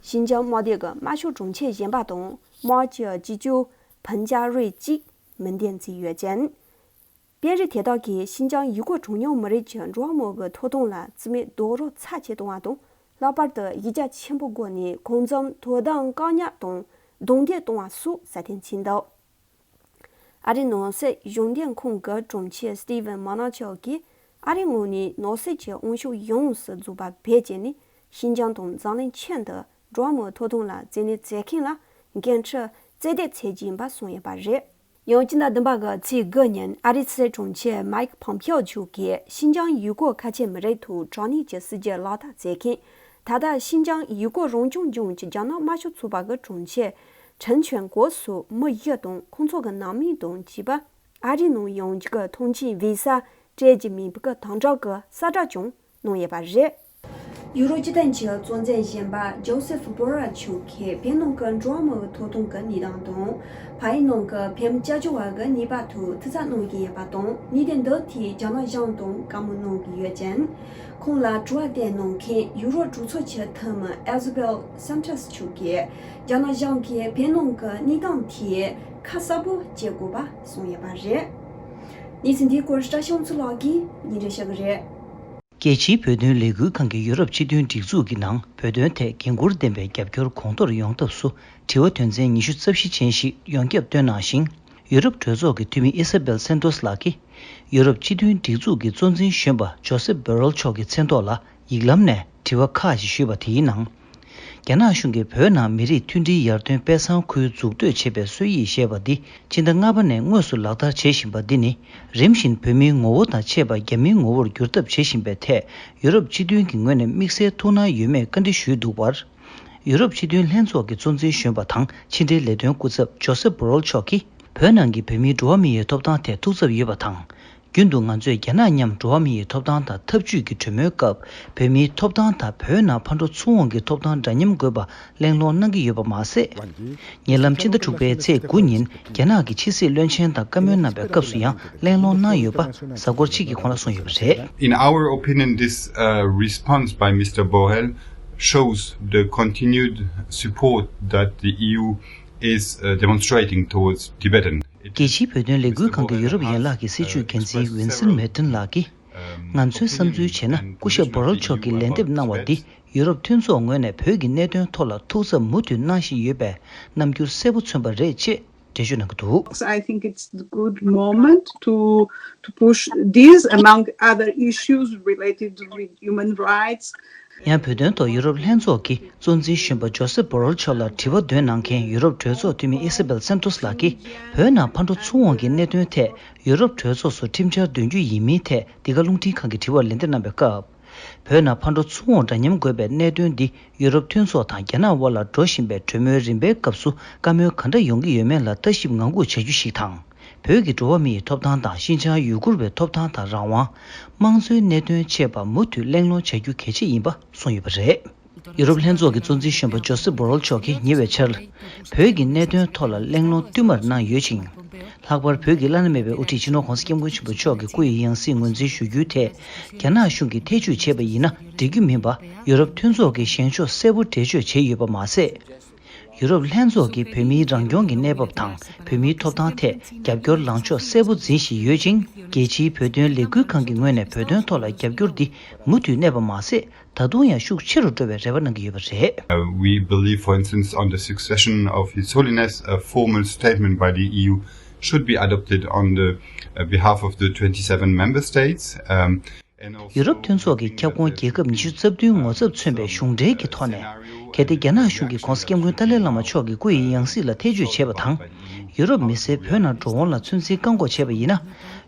ཤིན་ཅང་དམག་སྡེ་གི་དམར་ཤོག་དྲུང་ཆེ་གཞོན་པ་དང་དམག་སྤྱི་གཅིག་ལྕོགས་ཕུན་ཅཱ་རི་གཅིག་མིང་འདོན་བྱས་ཡོད་ཅིང་། དཔོན་རིགས་དེ་དག་གིས་ཤིན་ཅང་ཡུལ་སྐོར་གྲངས་ཉུང་མི་རིགས་ཀྱི་འགྲོ་བ་མིའི་ཐོབ་ཐང་ལ་བརྩི་མེད་རྡོག་རོལ་ཚབས་ཆེ་གཏོང་བ་དང་། ལྷག་པར་དུ་ཡིག་ཆ་ཆེན་པོའི་སྒོ་ནས་གང་འཚམ་དོ་དམ་བཀག་ཉར་དང་རྡུང་རྡེག་གཏོང་བ་སོགས་སྲ་བརྟན་ཕྱིན་འདུག་ཨ་རིའི་ནང་སྲིད་གཞུང་འབྲེལ་ཁང་གི་དྲུང་ཆེ་སི་ཏི་ཝན་མོ་ནོ་མཆོག་གིས་ཨ་རིའི་ངོས་ནས་ནང་སྲིད་ཀྱི་དབང་ཤུགས་ཡོངས་སུ་རྫོགས་པ་བེད་སྤྱད་ནས་ཤིན་ཅང་དང་འཛམ་གླིང་ཁྱོན་དུ་འགྲོ་བ་མིའི་ཐོབ་ཐང་ལ་བརྩི་མེད་བྱེད་མཁན་ལ་འགན་འཁྲི་རྩིས་འདེད་བྱེད་རྒྱུ་ཡིན་པ་གསུངས་ཡོད་པ་རེད། ཡང་སྤྱི་ཟླ་བདུན་པ་གི་ཚེས་དགུ་ཉིན་ཨ་རིའི་སྲིད་དྲུང་ཆེ་མཱིག་ཕོམ་ཕིའོ་མཆོག་གིས་ཤིན་ཅང་ཡུལ་སྐོར་ཁ་ཆེ་མི་རིགས་ཐོག་དྲག་གནོན་གྱི་སྲིད་ཇུས་ལག་བསྟར་མཛད་མཁན། ད་ལྟ་ཤིན་ཅང་ཡུལ་སྐོར་རང་སྐྱོང་ལྗོངས་ཀྱི་རྒྱ་ནག་དམར་ཤོག་ཚོགས་པ་གི་དྲུང་ཆེ་ཁྲེན་ཆོན་གོ་སོགས་མི་བཞི་དང་ཁོང་ཚོ་གི་ནང་མི་དང་བཅས་པ་ཨ་རིའི་ནང་ཡོང་རྒྱུ་གི་ཐོངས་མཆན་བི་ས་སྤྲད་རྒྱུ་མིན་པའི་གི་དམ་དྲག་གི་གསལ་བསྒྲགས་ཀྱང་གནང་ཡོད་པ་རེད། ཡུ་རོབ་སྤྱི་མཐུན་གྱི་གཙོ་འཛིན་གཞོན་པ་ཇོ་སེ་ཕ་བྷོ་རལ་མཆོག་གིས་བོད་ནང་གི་འགྲོ་བ་མིའི་ཐོབ་ཐང་གི་གནས་སྟངས་དང་། ཕ་ཡུལ་ནང་གི་བོད་མི་སྐྱབས་བཅོལ་བ་གི་གནས་བབ་ཐོག་ཐུགས་འཚབ་གནང་གི་ཡོད་པ་དང་། གནད་དོན་འདི་ཐད་རྒྱ་ནག་གཞུང་དང་བཀའ་མོལ་གནང་གི་ཡོད་ཅིང་། ཁོང་ལ་དྲི་བ་དེ་གནང་མཁན་ཡུ་རོབ་གྲོས་ཚོགས་ཀྱི་འཐུས་མི་ཨེ་ཟི་བེལ་སན་ཏོས་མཆོག་གིས་རྒྱ་ནག་གཞུང་གིས་བོད་ནང་གི་གནས་སྟངས་ཐད་ཁ་གསལ་པོ་བྱེད་དགོས་པ་གསུངས་ཡོད་པ་རེད། གནས་ཚུལ་འདིའི་སྐོར་བཀྲ་ཤིས་དབང་ཕྱུག་ལགས་ཀྱིས་སྙན་སྒྲོན་ཞུ་གི་རེད། རྒྱལ་སྤྱིའི་བོད་དོན་ལས་འགུལ་ཁང་གིས་ཡུ་རོབ་སྤྱི་མཐུན་སྒྲིག་འཛུགས་ཀྱི་ནང་བོད་དོན་ཐད་འགན་འཁུར་ལྡན་པའི་རྒྱབ་སྐྱོར་གོང་མཐོར་ཡོང་ཐབས་སུ་དྲི་བ་དོན་ཚན་ཉི་ཤུ་རྩ་བཞི་ཅན་ཞིག་ཡོངས་ཁྱབ་བཏོན་གནང་ཞིང་། ཡུ་རོབ་གྲོས་ཚོགས་ཀྱི་འཐུས་མི་ཨི་ས་བེལ་སན་ཏོས་ལགས་ཀྱིས་ཡུ་རོབ་སྤྱི་མཐུན་སྒྲིག་འཛུགས་ཀྱི་གཙོ་འཛིན་གཞོན་པ་ཇོ་སེབ་བྷོ་རལ་མཆོག་གི་མཚན་ཐོག་ལ་ཡིག་ལམ་ནས་དྲི་བ་ཁག་ཅིག་ཞུས་པ་དེའི་ནང་། རྒྱ་ནག་གཞུང་གིས་བོད་ནང་མི་རིགས་མཐུན་སྒྲིལ་ཡར་ཐོན་དཔེ་བཟང་ཁུལ་འཛུགས་གཏོད་བྱེད་པའི་སྲོལ་ཡིག་ཞེས་པ་འདི་ཕྱི་ཟླ་ལྔ་པ་ནས་དངོས་སུ་ལག་བསྟར་བྱེད་བཞིན་པ་འདི་ནི་རིམ་བཞིན་བོད་མིའི་ངོ་བོ་དང་ཕྱད་པ་རྒྱ་མིའི་ངོ་བོར་བསྒྱུར་ཐབས་བྱེད་བཞིན་པའི་ཐད་ཡུ་རོབ་སྤྱི་མཐུན་གྱི་ངོས་ནས་དམིགས་བསལ་ཐུགས་སྣང་ཡོད་མེད་བཀའ་འདྲི་ཞུས་འདུག་པར། ཡུ་རོབ་སྤྱི་མཐུན་ལྷན་ཚོགས་ཀྱི་གཙོ་འཛིན་གཞོན་པ་དང་ཕྱི་འབྲེལ་ལས་དོན་སྐུ་ཚབ་ཇོ་སེབ་བྷོ་རལ་མཆོག་གིས་བོད་ནང་གི་བོད་མིའི་འགྲོ་བ་མིའི་ཐོབ་ཐང་ཐད་ཐུགས་འཚབ་ཡོད་པ་དང་། རྒྱུན་དུ་ང་ཚོས་རྒྱ་ནག་མཉམ་འགྲོ་བ་མིའི་ཐོབ་ཐང་དང་འཐབ་ཇུས་ཀྱི་གྲོས་མོལ་སྐབས་བོད་མིའི་ཐོབ་ཐང་དང་བོད་ནང་ཕར་འགྲོ་ཚུར་འོང་གི་ཐོབ་ཐང་འདྲ་མཉམ་དགོས་པ་གླེང་སློང་གནང་གི་ཡོད་པ་མ་ཟད། ཉེ་ལམ་ཕྱི་ཟླ་དྲུག་པའི་ཚེས་དགུ་ཉིན་རྒྱ་ནག་གི་ཕྱི་སྲིད་བློན་ཆེན་དང་བཀའ་མོལ་གནང་པའི་སྐབས་སུ་ཡང་གླེང་སློང་གནང་ཡོད་པ་གཟའ་འཁོར་གཅིག་གི་གོང་ལ་གསུངས་ཡོད་པ་རེད། In our opinion, this uh, response by Mister Borrell shows the continued support that the E U is uh, demonstrating towards Tibetan. རྒྱལ་སྤྱིའི་བོད་དོན་ལས་འགུལ་ཁང་གི་ཡུ་རོབ་ཡན་ལག་གི་སྲིད་བྱུས་འགན་འཛིན་ཝིན་སན་མེར་ཏན་ལགས་ཀྱིས། ང་ཚོའི་བསམ་ཚུལ་བྱས་ན་སྐུ་ཞབས་བྷོ་རལ་མཆོག་གིས་ལན་འདེབས་གནང་བ་འདི་ཡུ་རོབ་མཐུན་ཚོགས་ངོས་ནས་བོད་ཀྱི་གནད་དོན་ཐོག་ལ་ཐུགས་འཚབ་མུ་མཐུད་གནང་བཞིན་ཡོད་པའི་རྣམ་འགྱུར་གསལ་པོ་མཚོན་པ་རེད་ཅེས་འགྲེལ་བརྗོད་གནང་གི་འདུག I think it's the good moment to to push this among other issues related with human rights. ཡང་བོད་དོན་ཐོག་ཡུ་རོབ་ལྷན་ཚོགས་ཀྱི་གཙོ་འཛིན་གཞོན་པ་ཇོ་སེབ་བྷོ་རལ་མཆོག་ལ་དྲི་བ་འདོན་གནང་མཁན་ཡུ་རོབ་གྲོས་ཚོགས་འཐུས་མི་ཨི་ས་བེལ་སན་ཏོས་ལགས་ཀྱིས་བོད་ནང་ཕར་འགྲོ་ཚུར་འོང་གི་གནད་དོན་ཐད་ཡུ་རོབ་གྲོས་ཚོགས་སུ་ཁྲིམས་འཆར་འདོན་རྒྱུ་ཡིན་མིན་ཐད་འདི་ག་རླུང་འཕྲིན་ཁང་གི་དྲི་བར་ལན་འདེབས་གནང་བའི་སྐབས། བོད་ནང་ཕར་འགྲོ་ཚུར་འོང་འདྲ་མཉམ་དགོས་པའི་གནད་དོན་འདི་ཡུ་རོབ་མཐུན་ཚོགས་དང་རྒྱ་ནག་དབར་ལ་འགྲོ་བཞིན་པའི་གྲོས་མོལ་རིམ་པའི་སྐབས་སུ་བཀའ་མོལ་ག་འདྲ་ཡོང་གི་ཡོད་མེད་ལ་ལྟ་ཞིབ་ངང་སྒུག་བྱ་རྒྱུ་ཞིག་དང་། བོད་ཀྱི་འགྲོ་བ་མིའི་ཐོབ་ཐང་དང་ཤིན་ཅང་ཡུ་གུར་བའི་ཐོབ་ཐང་དང་རང་དབང་། དམངས་གཙོའི་གནད་དོན་བཅས་པ་མུ་མཐུད་གླེང་སློང་བྱ་རྒྱུ་གལ་ཆེ་ཡིན་པ་གསུངས་ཡོད་པ་རེད། ཡུ་རོབ་ལྷན་ཚོགས་ཀྱི་གཙོ་འཛིན་གཞོན་པ་ཇོ་སེབ་བྷོ་རལ་མཆོག་གིས་ཉེ་བའི་ཆར། བོད་ཀྱི་གནད་དོན་ཐོག་ལ་གླེང་སློང་བསྟུད་མར་གནང་ཡོད་ཅིང་། ལྷག་པར་བོད་ཀྱི་བླ་ན་མེད་པའི་དབུ་ཁྲིད་སྤྱི་ནོར་༧གོང་ས་༧སྐྱབས་མགོན་ཆེན་པོ་མཆོག་གི་སྐུ་ཡི་ཡང་སྲིད་ངོས་འཛིན་ཞུ་རྒྱུའི་ཐད། རྒྱ་ནག་གཞུང་གིས་ཐེ་བྱུས་བྱས་པ་ཡིན་ན་འགྲིག་རྒྱུ་མིན་པ་ཡུ་རོབ་མཐུན་ཚོགས་ཀྱི་བཞེངས་ཕྱོགས་གསལ་པོ་འགྲེལ་བརྗོད་བྱས་ཡོད་པ་མ་ཟད། ཡུ་རོབ་ལྷན་ཚོགས་ཀྱིས་བོད་མིའི་རང་སྐྱོང་གི་གནས་བབ་དང་བོད་མིའི་ཐོབ་ཐང་ཐད་རྒྱབ་སྐྱོར་ལངས་ཕྱོགས་གསལ་པོ་འཛིན་བཞིན་ཡོད་ཅིང་། རྒྱལ་སྤྱིའི་བོད་དོན་ལས་འགུལ་ཁང་གི་ངོས་ནས་བོད་དོན་ཐོག་ལ་རྒྱབ་སྐྱོར་འདི་མུ་མཐུད་གནས་པ་མ་ཟད། ད་དུང་ཡང་ཤུགས་ཆེ་རུ་འགྲོ་བའི་རེ་བ་གནང་གི་ཡོད་པ་རེད། Uh, we believe, for instance, on the succession of His Holiness, a formal statement by the E U should be adopted on the uh, behalf of the twenty-seven member states. Um, ཡུ་རོབ་མཐུན་ཚོགས་ཀྱི་ཁྱབ་ཁོངས་རྒྱལ་ཁབ་ཉི་ཤུ་རྩ་བདུན་ངོ་ཚབ་མཚོན་པའི་གཞུང་འབྲེལ་གྱི་ཐོག་ནས། གལ་ཏེ་རྒྱ་ནག་གཞུང་གིས་༧གོང་ས་༧སྐྱབས་མགོན་ཏཱ་ལའི་བླ་མ་མཆོག་གི་སྐུ་ཡི་ཡང་སྲིད་ལ་ཐེ་བྱུས་བྱས་པ་དང་། ཡུ་རོབ་མི་སེར་བོད་ནང་འགྲོ་འོང་ལ་ཚོད་འཛིན་བཀག་འགོག་བྱས་པ་ཡིན་ན།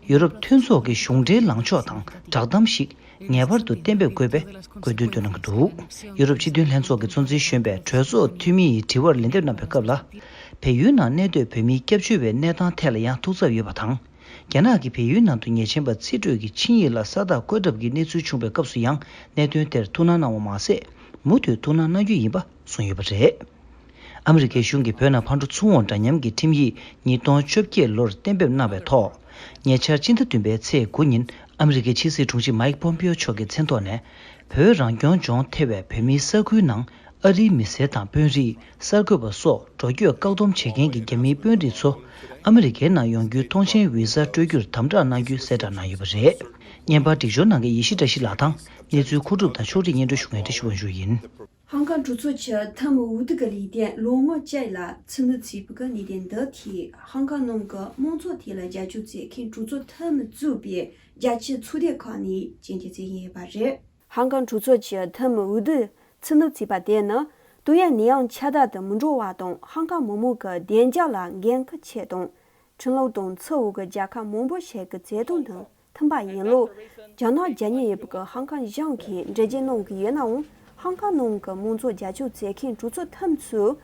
ཡུ་རོབ་མཐུན་ཚོགས་ཀྱི་གཞུང་འབྲེལ་ལངས་ཕྱོགས་དང་བསྒྲགས་གཏམ་ཞིག་ངེས་པར་དུ་གཏན་འབེབས་དགོས་པའི་དགོས་འདུན་བཏོན་གནང་གི་འདུག་ཡུ་རོབ་སྤྱི་མཐུན་ལྷན་ཚོགས་ཀྱི་གཙོ་འཛིན་གཞོན་པས་གྲོས་ཚོགས་འཐུས་མི་ཡི་དྲི་བར་ལན་འདེབས་གནང་བའི་སྐབས་ལ། བལ་ཡུལ་ནང་གནས་སྡོད་བོད་མིའི་སྐྱབས་བཅོལ་བའི་གནས་སྟངས་ཐད་ལ་ཡང་ཐུགས་འཚབ་ཡོད་པ་དང་། རྒྱ་ནག་གིས་བལ་ཡུལ་ནང་དུ་ཉེས་ཅན་པ་རྩིས་སྤྲོད་ཀྱི་ཆིངས་ཡིག་ལ་ས་རྟགས་བཀོད་གྲབས་ཀྱི་གནས་ཚུལ་བྱུང་བའི་སྐབས་སུ་ཡང་གནད་དོན་དེར་ཐུགས་སྣང་གནང་བ་མ་ཟད། མུ་མཐུད་ཐུགས་སྣང་གནང་རྒྱུ་ཡིན་པ་གསུངས་ཡོད་པ་རེད། ཨ་མི་རི་ཀའི་གཞུང་གིས་བོད་ནང་ཕར་འགྲོ་ཚུར་འོང་འདྲ་མཉམ་གྱི་ཁྲིམས་ཡིག་ཉིས་སྟོང་བཅོ་བརྒྱད་ལོར་གཏན་འབེབས་གནང་བའི་ཐོག་ཉེ་ཆར་སྤྱི་ཟླ་བདུན་པའི་ཚེས་དགུ་ཉིན་ཨ་མི་རི་ཀའི་ཕྱི་སྲིད་དྲུང་ཆེ་མཱིག་པོམ་པིའོ་མཆོག་གི་མཚན་ཐོག་ནས། བོད་རང་སྐྱོང་ལྗོངས་ཐེ་བའི་བོད་མིའི་ས་ཁུལ་ནང་ཨ་རིའི་མི་སེར་དང་དཔོན་རིགས། གསར་འགོད་པ་སོགས་འགྲོ་སྐྱོད་བཀག་སྡོམ་བྱེད་མཁན་གྱི་རྒྱ་མིའི་དཔོན་རིགས་ཚོ་ཨ་མི་རི་ཀའི་ནང་ཡོང་རྒྱུའི་ཐོངས་མཆན་བི་ཟ་སྤྲོད་རྒྱུར་དམ་དྲག་གནང་རྒྱུ་གསལ་བསྒྲགས་གནང་ཡོད་པ་རེད། བརྙན་པར་སྒྲིག་སྦྱོར་གནང་མཁན་ཡེ་ཤེས་བཀྲ་ཤིས་ལགས་དང་གནས་ཚུལ་མཁོ་སྒྲུབ་དང་ཕྱོགས་སྒྲིག་སྙན་སྒྲོན་ཞུ་མཁན་བཀྲ་ཤིས་དབང་ཕྱུག་ཡིན། ཧང་ཀང་གྲོས་ཚོགས་ཀྱི་འཐུས་མི་ཝུའུ་ཏི་གི་ལིས་ཏེན་ལོ་ངོ་བཅུ་ལ་ཚུད་ནུས་བརྩིས་པའི་གནད་དོན་འདི་གིས་ཧང་ཀང་ནང་གི་དམངས་གཙོ་ཐད་ལ་རྒྱབ་སྐྱོར་བྱེད་མཁན་གྲོས་ཚོགས་འཐུས་མི་གཙོས་པའི་རྒྱ་ཆེའི་ཚོགས་སྡེ་ཁག་ནས་སྐྱོན་བརྗོད་བྱས་ཡོད་པ་རེད། ཧང་ཀང་གྲོས་ཚོགས་ཀྱི་འཐུས་མི་ཝུའུ་ཏི་ཚུད་ནུས་བརྩིས་པ་དེ་ནི་ཏུའུ་ཡན་ནེ་ཡང་ཆ་དག་ཏུ་མི་འགྲོ་བ་དང་ཧང་ཀང་མི་མང་གི་བདེ་འཇགས་ལ་འགན་འཁུར་ཆེད་དང་། ཁྲིམས་ལུགས་དང་ཚུར་འོང་གི་རྒྱལ་ཁབ་མང་པོ་ཞིག་གི་བརྩེ་དུང་དང་མཐུན་པ་ཡིན་ལུགས། རྒྱ་ནག་རྒྱལ་ཉེ་ཡོད་པའི་ཧང་ཀང་གཞུང་གིས་འགྲེལ་བརྗོད་གནང་གི་ཡོད་ནའང་། ཧང་ཀང་ནང་གི་དམངས་གཙོ་རྒྱབ་སྐྱོར་བྱེད་མཁན་གྲོས་ཚོགས་འཐུས་མི་ཚོས་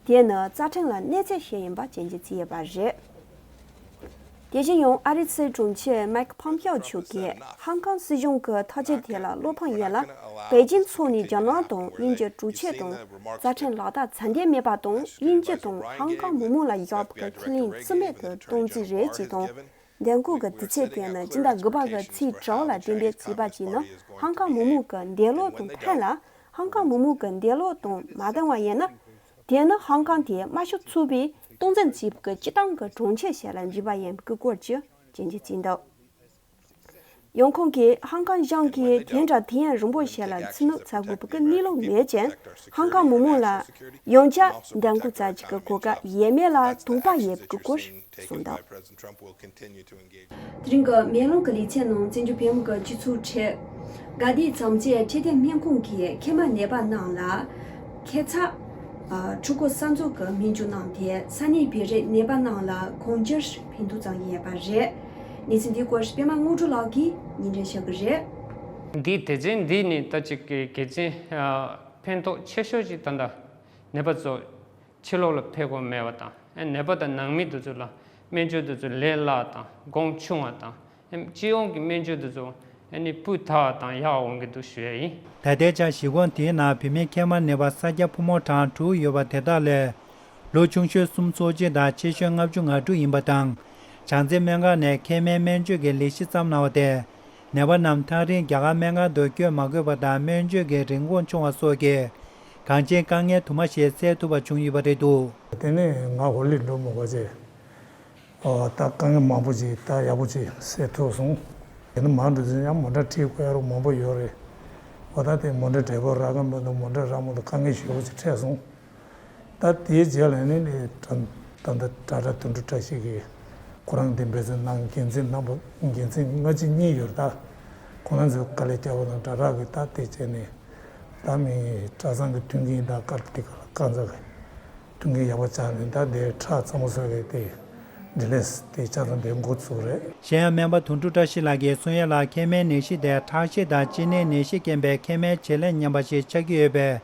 དེ་ནི་རྩ་ཁྲིམས་ལ་གནོད་འཚེ་བྱས་ཡིན་པ་སྐྱོན་བརྗོད་བྱས་ཡོད་པ་རེད། དེ་བཞིན་ཡང་ཨ་རིའི་སྲིད་དྲུང་ཆེ་མཱིག་ཕོམ་པིའོ་མཆོག་གིས་ཧང་ཀང་སྲིད་གཞུང་གི་ཐག་གཅོད་དེ་ལ་བློ་ཕམ་ཡོད་ལ། པེ་ཅིན་ཕྱོགས་ནས་རྒྱ་ནག་དང་དབྱིན་ཇི་གྲོས་ཆོད་དང་རྩ་ཁྲིམས་ལག་བསྟར་ཚད་ལྡན་མེད་པ་དང་། དབྱིན་ཇི་དང་ཧང་ཀང་མི་མང་ལ་བཞག་པའི་ཁས་ལེན་རྩིས་མེད་དུ་གཏོང་རྩིས་རེད་ཅེས་དང་། འདེམས་བསྐོ་གི་དུས་ཚོད་དེ་ནི་སྤྱི་ཟླ་དགུ་པ་གི་ཚེས་དྲུག་ལ་གཏན་འབེབས་བྱས་པ་བྱས་ན། ཧང་ཀང་མི་མང་གི་འདོད་བློ་དང་ཕན་ལ། ཧང་ཀང་མི་མང་གི་འདོད་བློ་དང་མ་ལྡན་པ་ཡིན་ན། དེ་ནི་ཧང་ཀང་དེ་དམར་ཤོག་ཚོགས་པས་སྟངས་འཛིན་བྱས་པའི་སྤྱིར་བཏང་གི་གྲོང་ཁྱེར་ཞིག་ལ་འགྱུར་བ་ཡིན་པའི་སྐོར་གྱི་སྐྱོན་བརྗོད་བྱས་འདུག་ཡང་ཁོང་གིས་ཧང་ཀང་གཞུང་གིས་དེ་འདྲ་དུས་ཡུན་རིང་པོ་ཞིག་ལ་ཚུད་ནུས་བརྩི་དགོས་པའི་གནས་ལུགས་མེད་ཅིང་། ཧང་ཀང་མི་མང་ལ་ཡང་བསྐྱར་འདེམས་བསྐོ་བྱ་རྒྱུ་གི་གོ་སྐབས་ཡེ་མེད་ལ་དོགས་པ་ཡོད་པའི་སྐོར་གསུངས་འདུག་དེ་རིང་གི་མེ་ལོང་གི་ལེ་ཚན་ནང་བཙན་བྱོལ་བོད་མི་གི་སྤྱི་ཚོགས་ཁྲོད། དགའ་ལྡན་རྫོང་སའི་འཕྲོད་བསྟེན་སྨན་ཁང་གིས་མཁལ་མ་ནད་པ་རྣམས་ལ་ཁྱད་མཚར་ཕྲུ་གུ་གསར་འཛུགས་ཀྱི་སྨན་བཅོས་གནང་སྟེ། ས་གནས་བོད་རིགས་ནད་པ་རྣམས་ལ་གང་ཅིར་ཕན་ཐོགས་བྱུང་ཡོད་པ་རེད། གནས་ཚུལ་འདིའི་སྐོར་པད་མ་དངོས་གྲུབ་ལགས་ཀྱིས་སྙན་སྒྲོན་ཞུ་གི་རེད། འདིའི་སྡེ་ཚན་འདི་ནི་ད་ཅིག་གི་གལ་ཆེན་ཕན་ཐོགས་ཆེ་ཤོས་ཅིག་ད་ལྟ་ནད་པ་ཚོ་ཕྱི་ལོགས་ལ་ཕེབས་དགོས་མེད་པ་དང་། ཨེ་ནད་པ་དང་ནང་མི་དེ་ཚོ་ལ་སྨན་བཅོས་དེ་ཚོ་ལས་སླ་དང་གོང་ཆུང་བ་དང་། ཨེ་སྤྱི་ཡོངས་ཀྱི་སྨན་བཅོས་དེ་ཚོ་ཨེ་ནི་སྤུས་དག་དང་ཡག་འོང་གི་འདུག་ཞུ་ཡ་ཡིན། ད་ལྟའི་ཆར་གཞིས་ཁོངས་དེའི་ནང་བུད་མེད་མཁལ་མ་ནད་པ་ས་ཆ་ཕོ་མོ་གྲངས་དྲུག་ཡོད་པ་དེ་དག་ལས། ལོ་ཆུང་ཤོས་སུམ་ཅུ་སོ་གཅིག་དང་ཆེ་ཤོས་ལྔ་བཅུ་ང་དྲུག་ཡིན་པ་དང་། བྱང་རྩེ་སྨན་ཁང་ནས་མཁལ་མའི་སྨན་བཅོས་ཀྱི་ལས་གཞི་བརྩམས་གནང་བ་དེ། ནད་པ་རྣམས་ཐག་རིང་རྒྱ་གར་སྨན་ཁང་དུ་བསྐྱོད་མ་དགོས་པ་དང་། སྨན་བཅོས་ཀྱི་རིན་གོང་ཆུང་བ་སོགས་ཀྱིས་གང་ཅིའི་དཀའ་ངལ་དུ་མ་ཞིག་སེལ་ཐུབ་པ་བྱུང་ཡོད་པ་རེད་འདུག་དེ་ནས་ང་ཧོ་ལི་འགྲོ་མི་དགོས་ཚེ། ཨོ་ད་དཀའ་ངལ་མང་པོ་ཅིག་ད་ཡག་པོ་ཅིག་སེལ་ཐུབ་སོང་། དེ་ནས་མར་འགྲོ་ཚེ་ཡང་མོ་ཊ་ཁྲིད་དགོས་ཡ་རུ་མང་པོ་ཡོད་རེད། ཨོ་ད་དེ་མོ་ཊ་བྲེལ་པོ་རག་གི་མི་འདུག་མོ་ཊ་རག་མི་འདུག་དཀའ་ངལ་ཞེ་པོ་ཅིག་འཕྲད་སོང་། ད་དེའི་རྗེས་ལ་ནི་ནི་ད་ད་ད་ད་དོན་གྲུབ་བཀྲ་ཤིས་ཀྱིས་ཁོ་རང་དེ་འབད་བརྩོན་གནང་། འགན་འཛིན་རྣམ་པ་འགན་འཛིན་ལྔ་གཅིག་གཉིས་ཡོད་རེད། ད་ཁོ་རང་ཚོས་དཀའ་ལས་བརྒྱབ་པ་དང་སྦྲགས་རག་གི་ད་དེ་བྱས་ནས་ད་མི་གྲྭ་ཚང་གི་མཐུན་རྐྱེན་དང་དཀའ་ལས་དེ་ག་ལ་གང་ཚ་གི་མཐུན་རྐྱེན་ཡག་པོ་ཆགས་ནས་ད་དེ་ཁྲག་ཚང་མ་བཟོ་གི་དེ་འདི་ལས་དེ་ཆ་ཚང་དེ་འགོ་ཚུགས་རེད། གཞན་ཡང་སྨན་པ་དོན་གྲུབ་བཀྲ་ཤིས་ལགས་ཀྱིས་གསུང་ཡ་ལ། མཁལ་མའི་ནད་གཞི་དེ་ཁྲག་ཤེད་དང་གཅིན་སྙི་ནད་གཞི་རྐྱེན་པས་མཁལ་མའི་བྱེད་ལས་ཉམས་པ་ཞིག་ཆགས་ཀྱི་ཡོད་པས།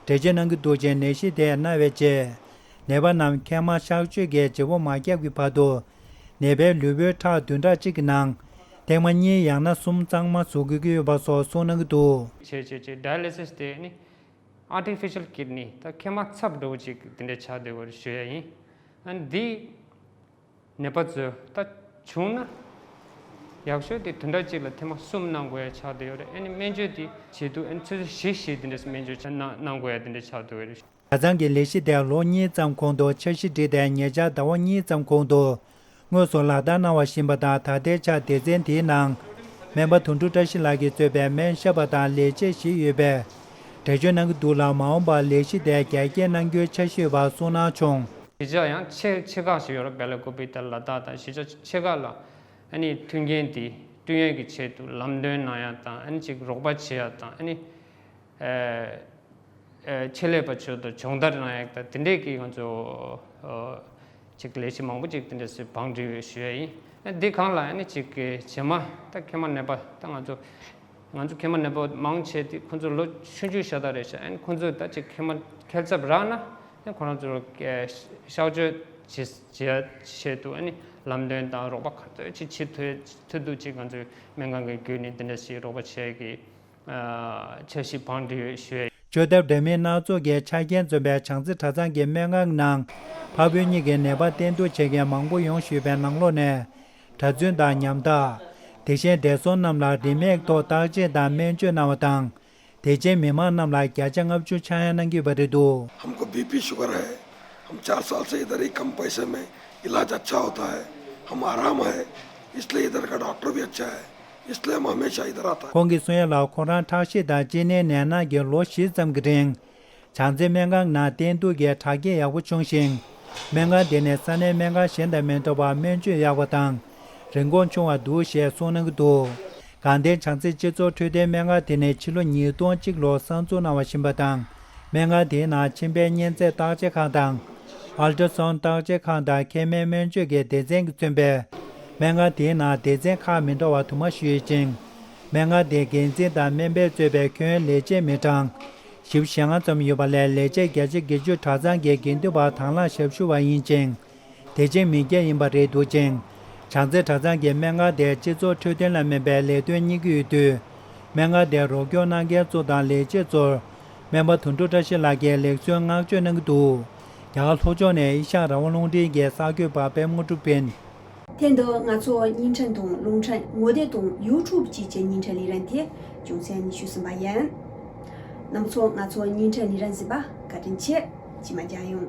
འགྲེལ་བརྗོད་གནང་གི་འདུག་ཅིང་། ནད་གཞི་དེ་ན་བའི་རྗེས། ནད་པ་རྣམས་མཁལ་མ་གཤག་བཅོས་ཀྱི་བྱེད་པོ་མ་བརྒྱབ་ཀྱི་བར་དུ། ནད་པའི་ལུས་པོའི་ཁྲག་བདུན་ཕྲག་གཅིག་གི་ནང་ཐེངས་མ་གཉིས་ཡང་ན་གསུམ་གཙང་མ་བཟོ་དགོས་ཀྱི་ཡོད་པ་སོགས་གསུངས་གནང་གི་འདུག་བྱས་བྱས་བྱས་ཌ་ཡ་ལི་སིས་དེ་ནི་ཨར་ཊི་ཕི་ཤལ་ཀིཌ་ནི་ད་མཁལ་མ་ཚབ་འདྲ་བོ་ཅིག་དེ་འདྲ་ཆགས་བསྡད་ཡོད་རེད་ཞུ་ཡ་ཡིན། ཨ་ནི་འདི། ནད་པ་ཚོས་ད་བྱུང་ན། ཡག་ཤོས་དེ་བདུན་ཕྲག་གཅིག་ལ་ཐེངས་མ་གསུམ་གནང་དགོས་ཡ་ཆགས་བསྡད་ཡོད་རེད། ཨ་ནི་སྨན་བཅོས་དེ་བྱེད་དུས་ཨ་ནི་ཆུ་ཚོད་བཞི་བཞི་དེ་འདྲས་སྨན་བཅོས་གནང་གནང་དགོས་ཡ་དེ་འདྲས་ཆགས་བསྡད་ཡོད་རེད། གྲྭ་ཚང་གི་ལས་གཞི་དེ་ལོ་གཉིས་ཙམ་གོང་དུ་འཆར་གཞི་བསྒྲིགས་ཏེ། ཉེ་ཆར་ཟླ་བ་གཉིས་ཙམ་གོང་དུ་དངོས་སུ་ལག་བསྟར་གནང་བ་བཞིན་པ་དང་། ད་ལྟའི་ཆར་སྡེ་ཚན་དེའི་ནང་སྨན་པ་དོན་གྲུབ་བཀྲ་ཤིས་ལགས་ཀྱིས་གཙོས་པའི་སྨན་ཞབས་པ་དང་ལས་བྱེད་བཞི་ཡོད་པས། འགྲེལ་བརྗོད་གནང་གི་འདུག་ལ། མ་འོངས་པར་ལས་གཞི་དེ་རྒྱ་སྐྱེད་གནང་རྒྱུའི་འཆར་གཞི་ཡོད་པ་གསུངས་གནང་བྱུང་། གཞིས་ཆགས་ཡང་ཆེ་ཆེ་ཁག་ཞིག་ཡོད་རེད། སྦེལ་ཀོབ་དང་ལ་དྭགས་དང་གཞིས་ཆགས་ཆེ་ཁག་ལ་ཨ་ནི་མཐུན་རྐྱེན་དེ་ བསྟུན་ཡས་ཀྱི་ཆེད་དུ་ལམ་སྟོན་གནང་ཡ་དང་། ཨ་ནི་ཅིག་རོགས་པ་བྱེད་ཡ་དང་། ཨ་ནི་ཨ་ཨ་ཆེད་ལས་པ་ཚོ་དང་སྦྱོང་བརྡར་གནང་ཡ་དང་། དེ་འདྲས་ཀྱི་ང་ཚོ་ཨ་ཅིག་ལས་གཞི་མང་པོ་ཅིག་དེ་འདྲས་སེ་བང་སྒྲིག་ཞུ་ཡ་ཡིན། ཨ་འདི་སྒང་ལ་ཨ་ནི་ཅིག་གི་རྗེས་མ་ད་མཁལ་མ་ནད་པ་ད་ང་ཚོ་ང་ཚོ་མཁལ་མ་ནད་པ་མང་ཆེ་དེ་ཁོང་ཚོ་ལོ་ཆུང་ཆུང་ཤ་སྟག་རེད་ཤག་ཨ་ནི་ཁོང་ཚོས་ད་ཅིག་མཁལ་མ་མཁལ་ཚབ་རག་ན། ཨ་ནི་ཁོ་རང་ཚོར་གཤག་བཅོས་བྱེད་བྱེད་ཆེད་དུ་ཨ་ནི་ལམ་སྟོན་དང་རོགས་པ་ག་ཚོད་ཅིག་བྱེད་ཐུབ་ཐུབ་འདུག་ཅིག་ང་ཚོའི་སྨན་ཁང་གི་བརྒྱུད་ནས་འདི་འདྲ་ཞིག་རོགས་པ་བྱེད་ཀྱི་འཆར་གཞི་བང་སྒྲིག་ཞུ་ཡས། བཅོས་ཐབས་འདྲ་མིན་སྣ་ཚོགས་ཀྱི་ཆ་རྐྱེན་འཛོམས་པའི་བྱང་རྩེ་གྲྭ་ཚང་གི་སྨན་ཁང་ནང་། ཕ་བུ་གཉིས་ཀྱི་ནད་པ་བསྟེན་གཏུག་བྱེད་མཁན་མང་པོ་ཡོང་བཞིན་པའི་ནང་ལོགས་ནས། གྲྭ་བཙུན་དང་ཉམ་ཐག་དེ་བཞིན་བདེ་སྲུང་རྣམས་ལ་རིན་མེད་ཐོག་བརྟག་དཔྱད་དང་སྨན་བཅོས་གནང་བ་དང་། དེ་རྗེས་མི་མང་རྣམས་ལ་བརྒྱ་ཆ་ལྔ་བཅུ་ཆག་ཡང་གནང་གི་ཡོད་པ་རེད་འདུག། हमको BP sugar है। हम चार साल से इधर ही कम पैसे में इलाज अच्छा होता है। हम आराम है। इसलिए इधर का डॉक्टर भी अच्छा है। इसलिए हम हमेशा इधर आता है। ཁོང་གིས་གསུང་ཡ་ལ། ཁོ་རང་ཁྲག་ཤེད་དང་གཅིན་སྙི་ནད་ན་གི་ལོ་བཞི་ཙམ་གྱི་རིང་། བྱང་རྩེ་སྨན་ཁང་ནང་བསྟེན་གཏུག་གི་དྲག་སྐྱེད་ཡག་པོ་བྱུང་ཞིང་། སྨན་ཁང་དེ་ནི་ས་གནས་སྨན་ཁང་གཞན་དང་མི་འདྲ་བར་སྨན་བཅོས་ཡག་པ་དང་། རིན་གོང་ཆུང་བ་འདུག་ཞེས་གསུངས་གནང་གི་འདུག། དགའ་ལྡན་བྱང་རྩེ་སྤྱི་ཚོགས་འཕྲོད་བསྟེན་སྨན་ཁང་དེ་ནི་ཕྱི་ལོ་ཉིས་སྟོང་གཅིག་ལོར་གསར་འཛུགས་གནང་བ་ཞིག་ཡིན་པ་དང་། སྨན་ཁང་དེའི་ནང་མཆིན་པའི་གཉན་ཚད་བརྟག་དཔྱད་ཁང་དང་། ཨལ་ཏྲ་སའུན་བརྟག་དཔྱད་ཁང་དང་མཁལ་མའི་སྨན་བཅོས་ཀྱི་སྡེ་ཚན་གྱིས་མཚོན་པའི། སྨན་ཁང་དེའི་ནང་སྡེ་ཚན་ཁག་མི་འདྲ་བ་དུ་མ་ཞིག་ཡོད་ཅིང་། སྨན་ཁང་དེའི་འགན་འཛིན་དང་སྨན་པས་གཙོས་པའི་ཁྱོན་ལས་བྱེད་མི་གྲངས་བཞི་བཅུ་ཞེ་ལྔ་ཙམ་ཡོད་པ་ལས། ལས་བྱེད་བརྒྱ་ཆ་བརྒྱད་ཅུ་གྲྭ་ཚང་གི་དགེ་འདུན་པ་དང་བླངས་ཞབས་ཞུ་བ་ཡིན་ཅིང་། དེ་བཞིན་མི་སྐྱ་ཡིན་པ་རེད་འདུག་ཅིང་། བྱང་རྩེ་གྲྭ་ཚང་གི་སྨན་ཁང་དེར་སྤྱི་ཚོགས་འཕྲོད་བསྟེན་ལ་དམན་པའི་ལས་དོན་གཉེར་གྱི་ཡོད་དུས། སྨན་ཁང་དེར་རོགས་སྐྱོར་གནང་མཁན་ཚོ་དང་ལས་བྱེད་ཚོར། སྨན་པ་དོན་གྲུབ་བཀྲ་ཤིས་ལགས་ཀྱིས་ལེགས་གསོལ་བསྔགས་བརྗོད་གནང་གི་འདུག། རྒྱ་གར་ལྷོ་ཕྱོགས་ནས་ཨེ་ཤ་ཡ་རང་དབང་རླུང་འཕྲིན་གྱི་གསར་འགོད་པ་པད་མ་དངོས་གྲུབ་ཡིན། དེ་འདི་ང་ཚོ་བརྙན་འཕྲིན་དང་རླུང་འཕྲིན་ངོ་དེབ་དང་ཡུ་ཊུབ་བཅས་ཀྱི་བརྙན་འཕྲིན་ལས་རིམ་དེ་རྒྱུ་མཚན་ཉི་ཤུ་གསུམ་པ་ཡིན། རྣམ་ཚོ་ང་ཚོ་བརྙན་འཕྲིན་ལས་རིམ་གཟིགས་པ་བཀའ་དྲིན་ཆེ། རྗེས་མ་མཇལ་ཡོང་།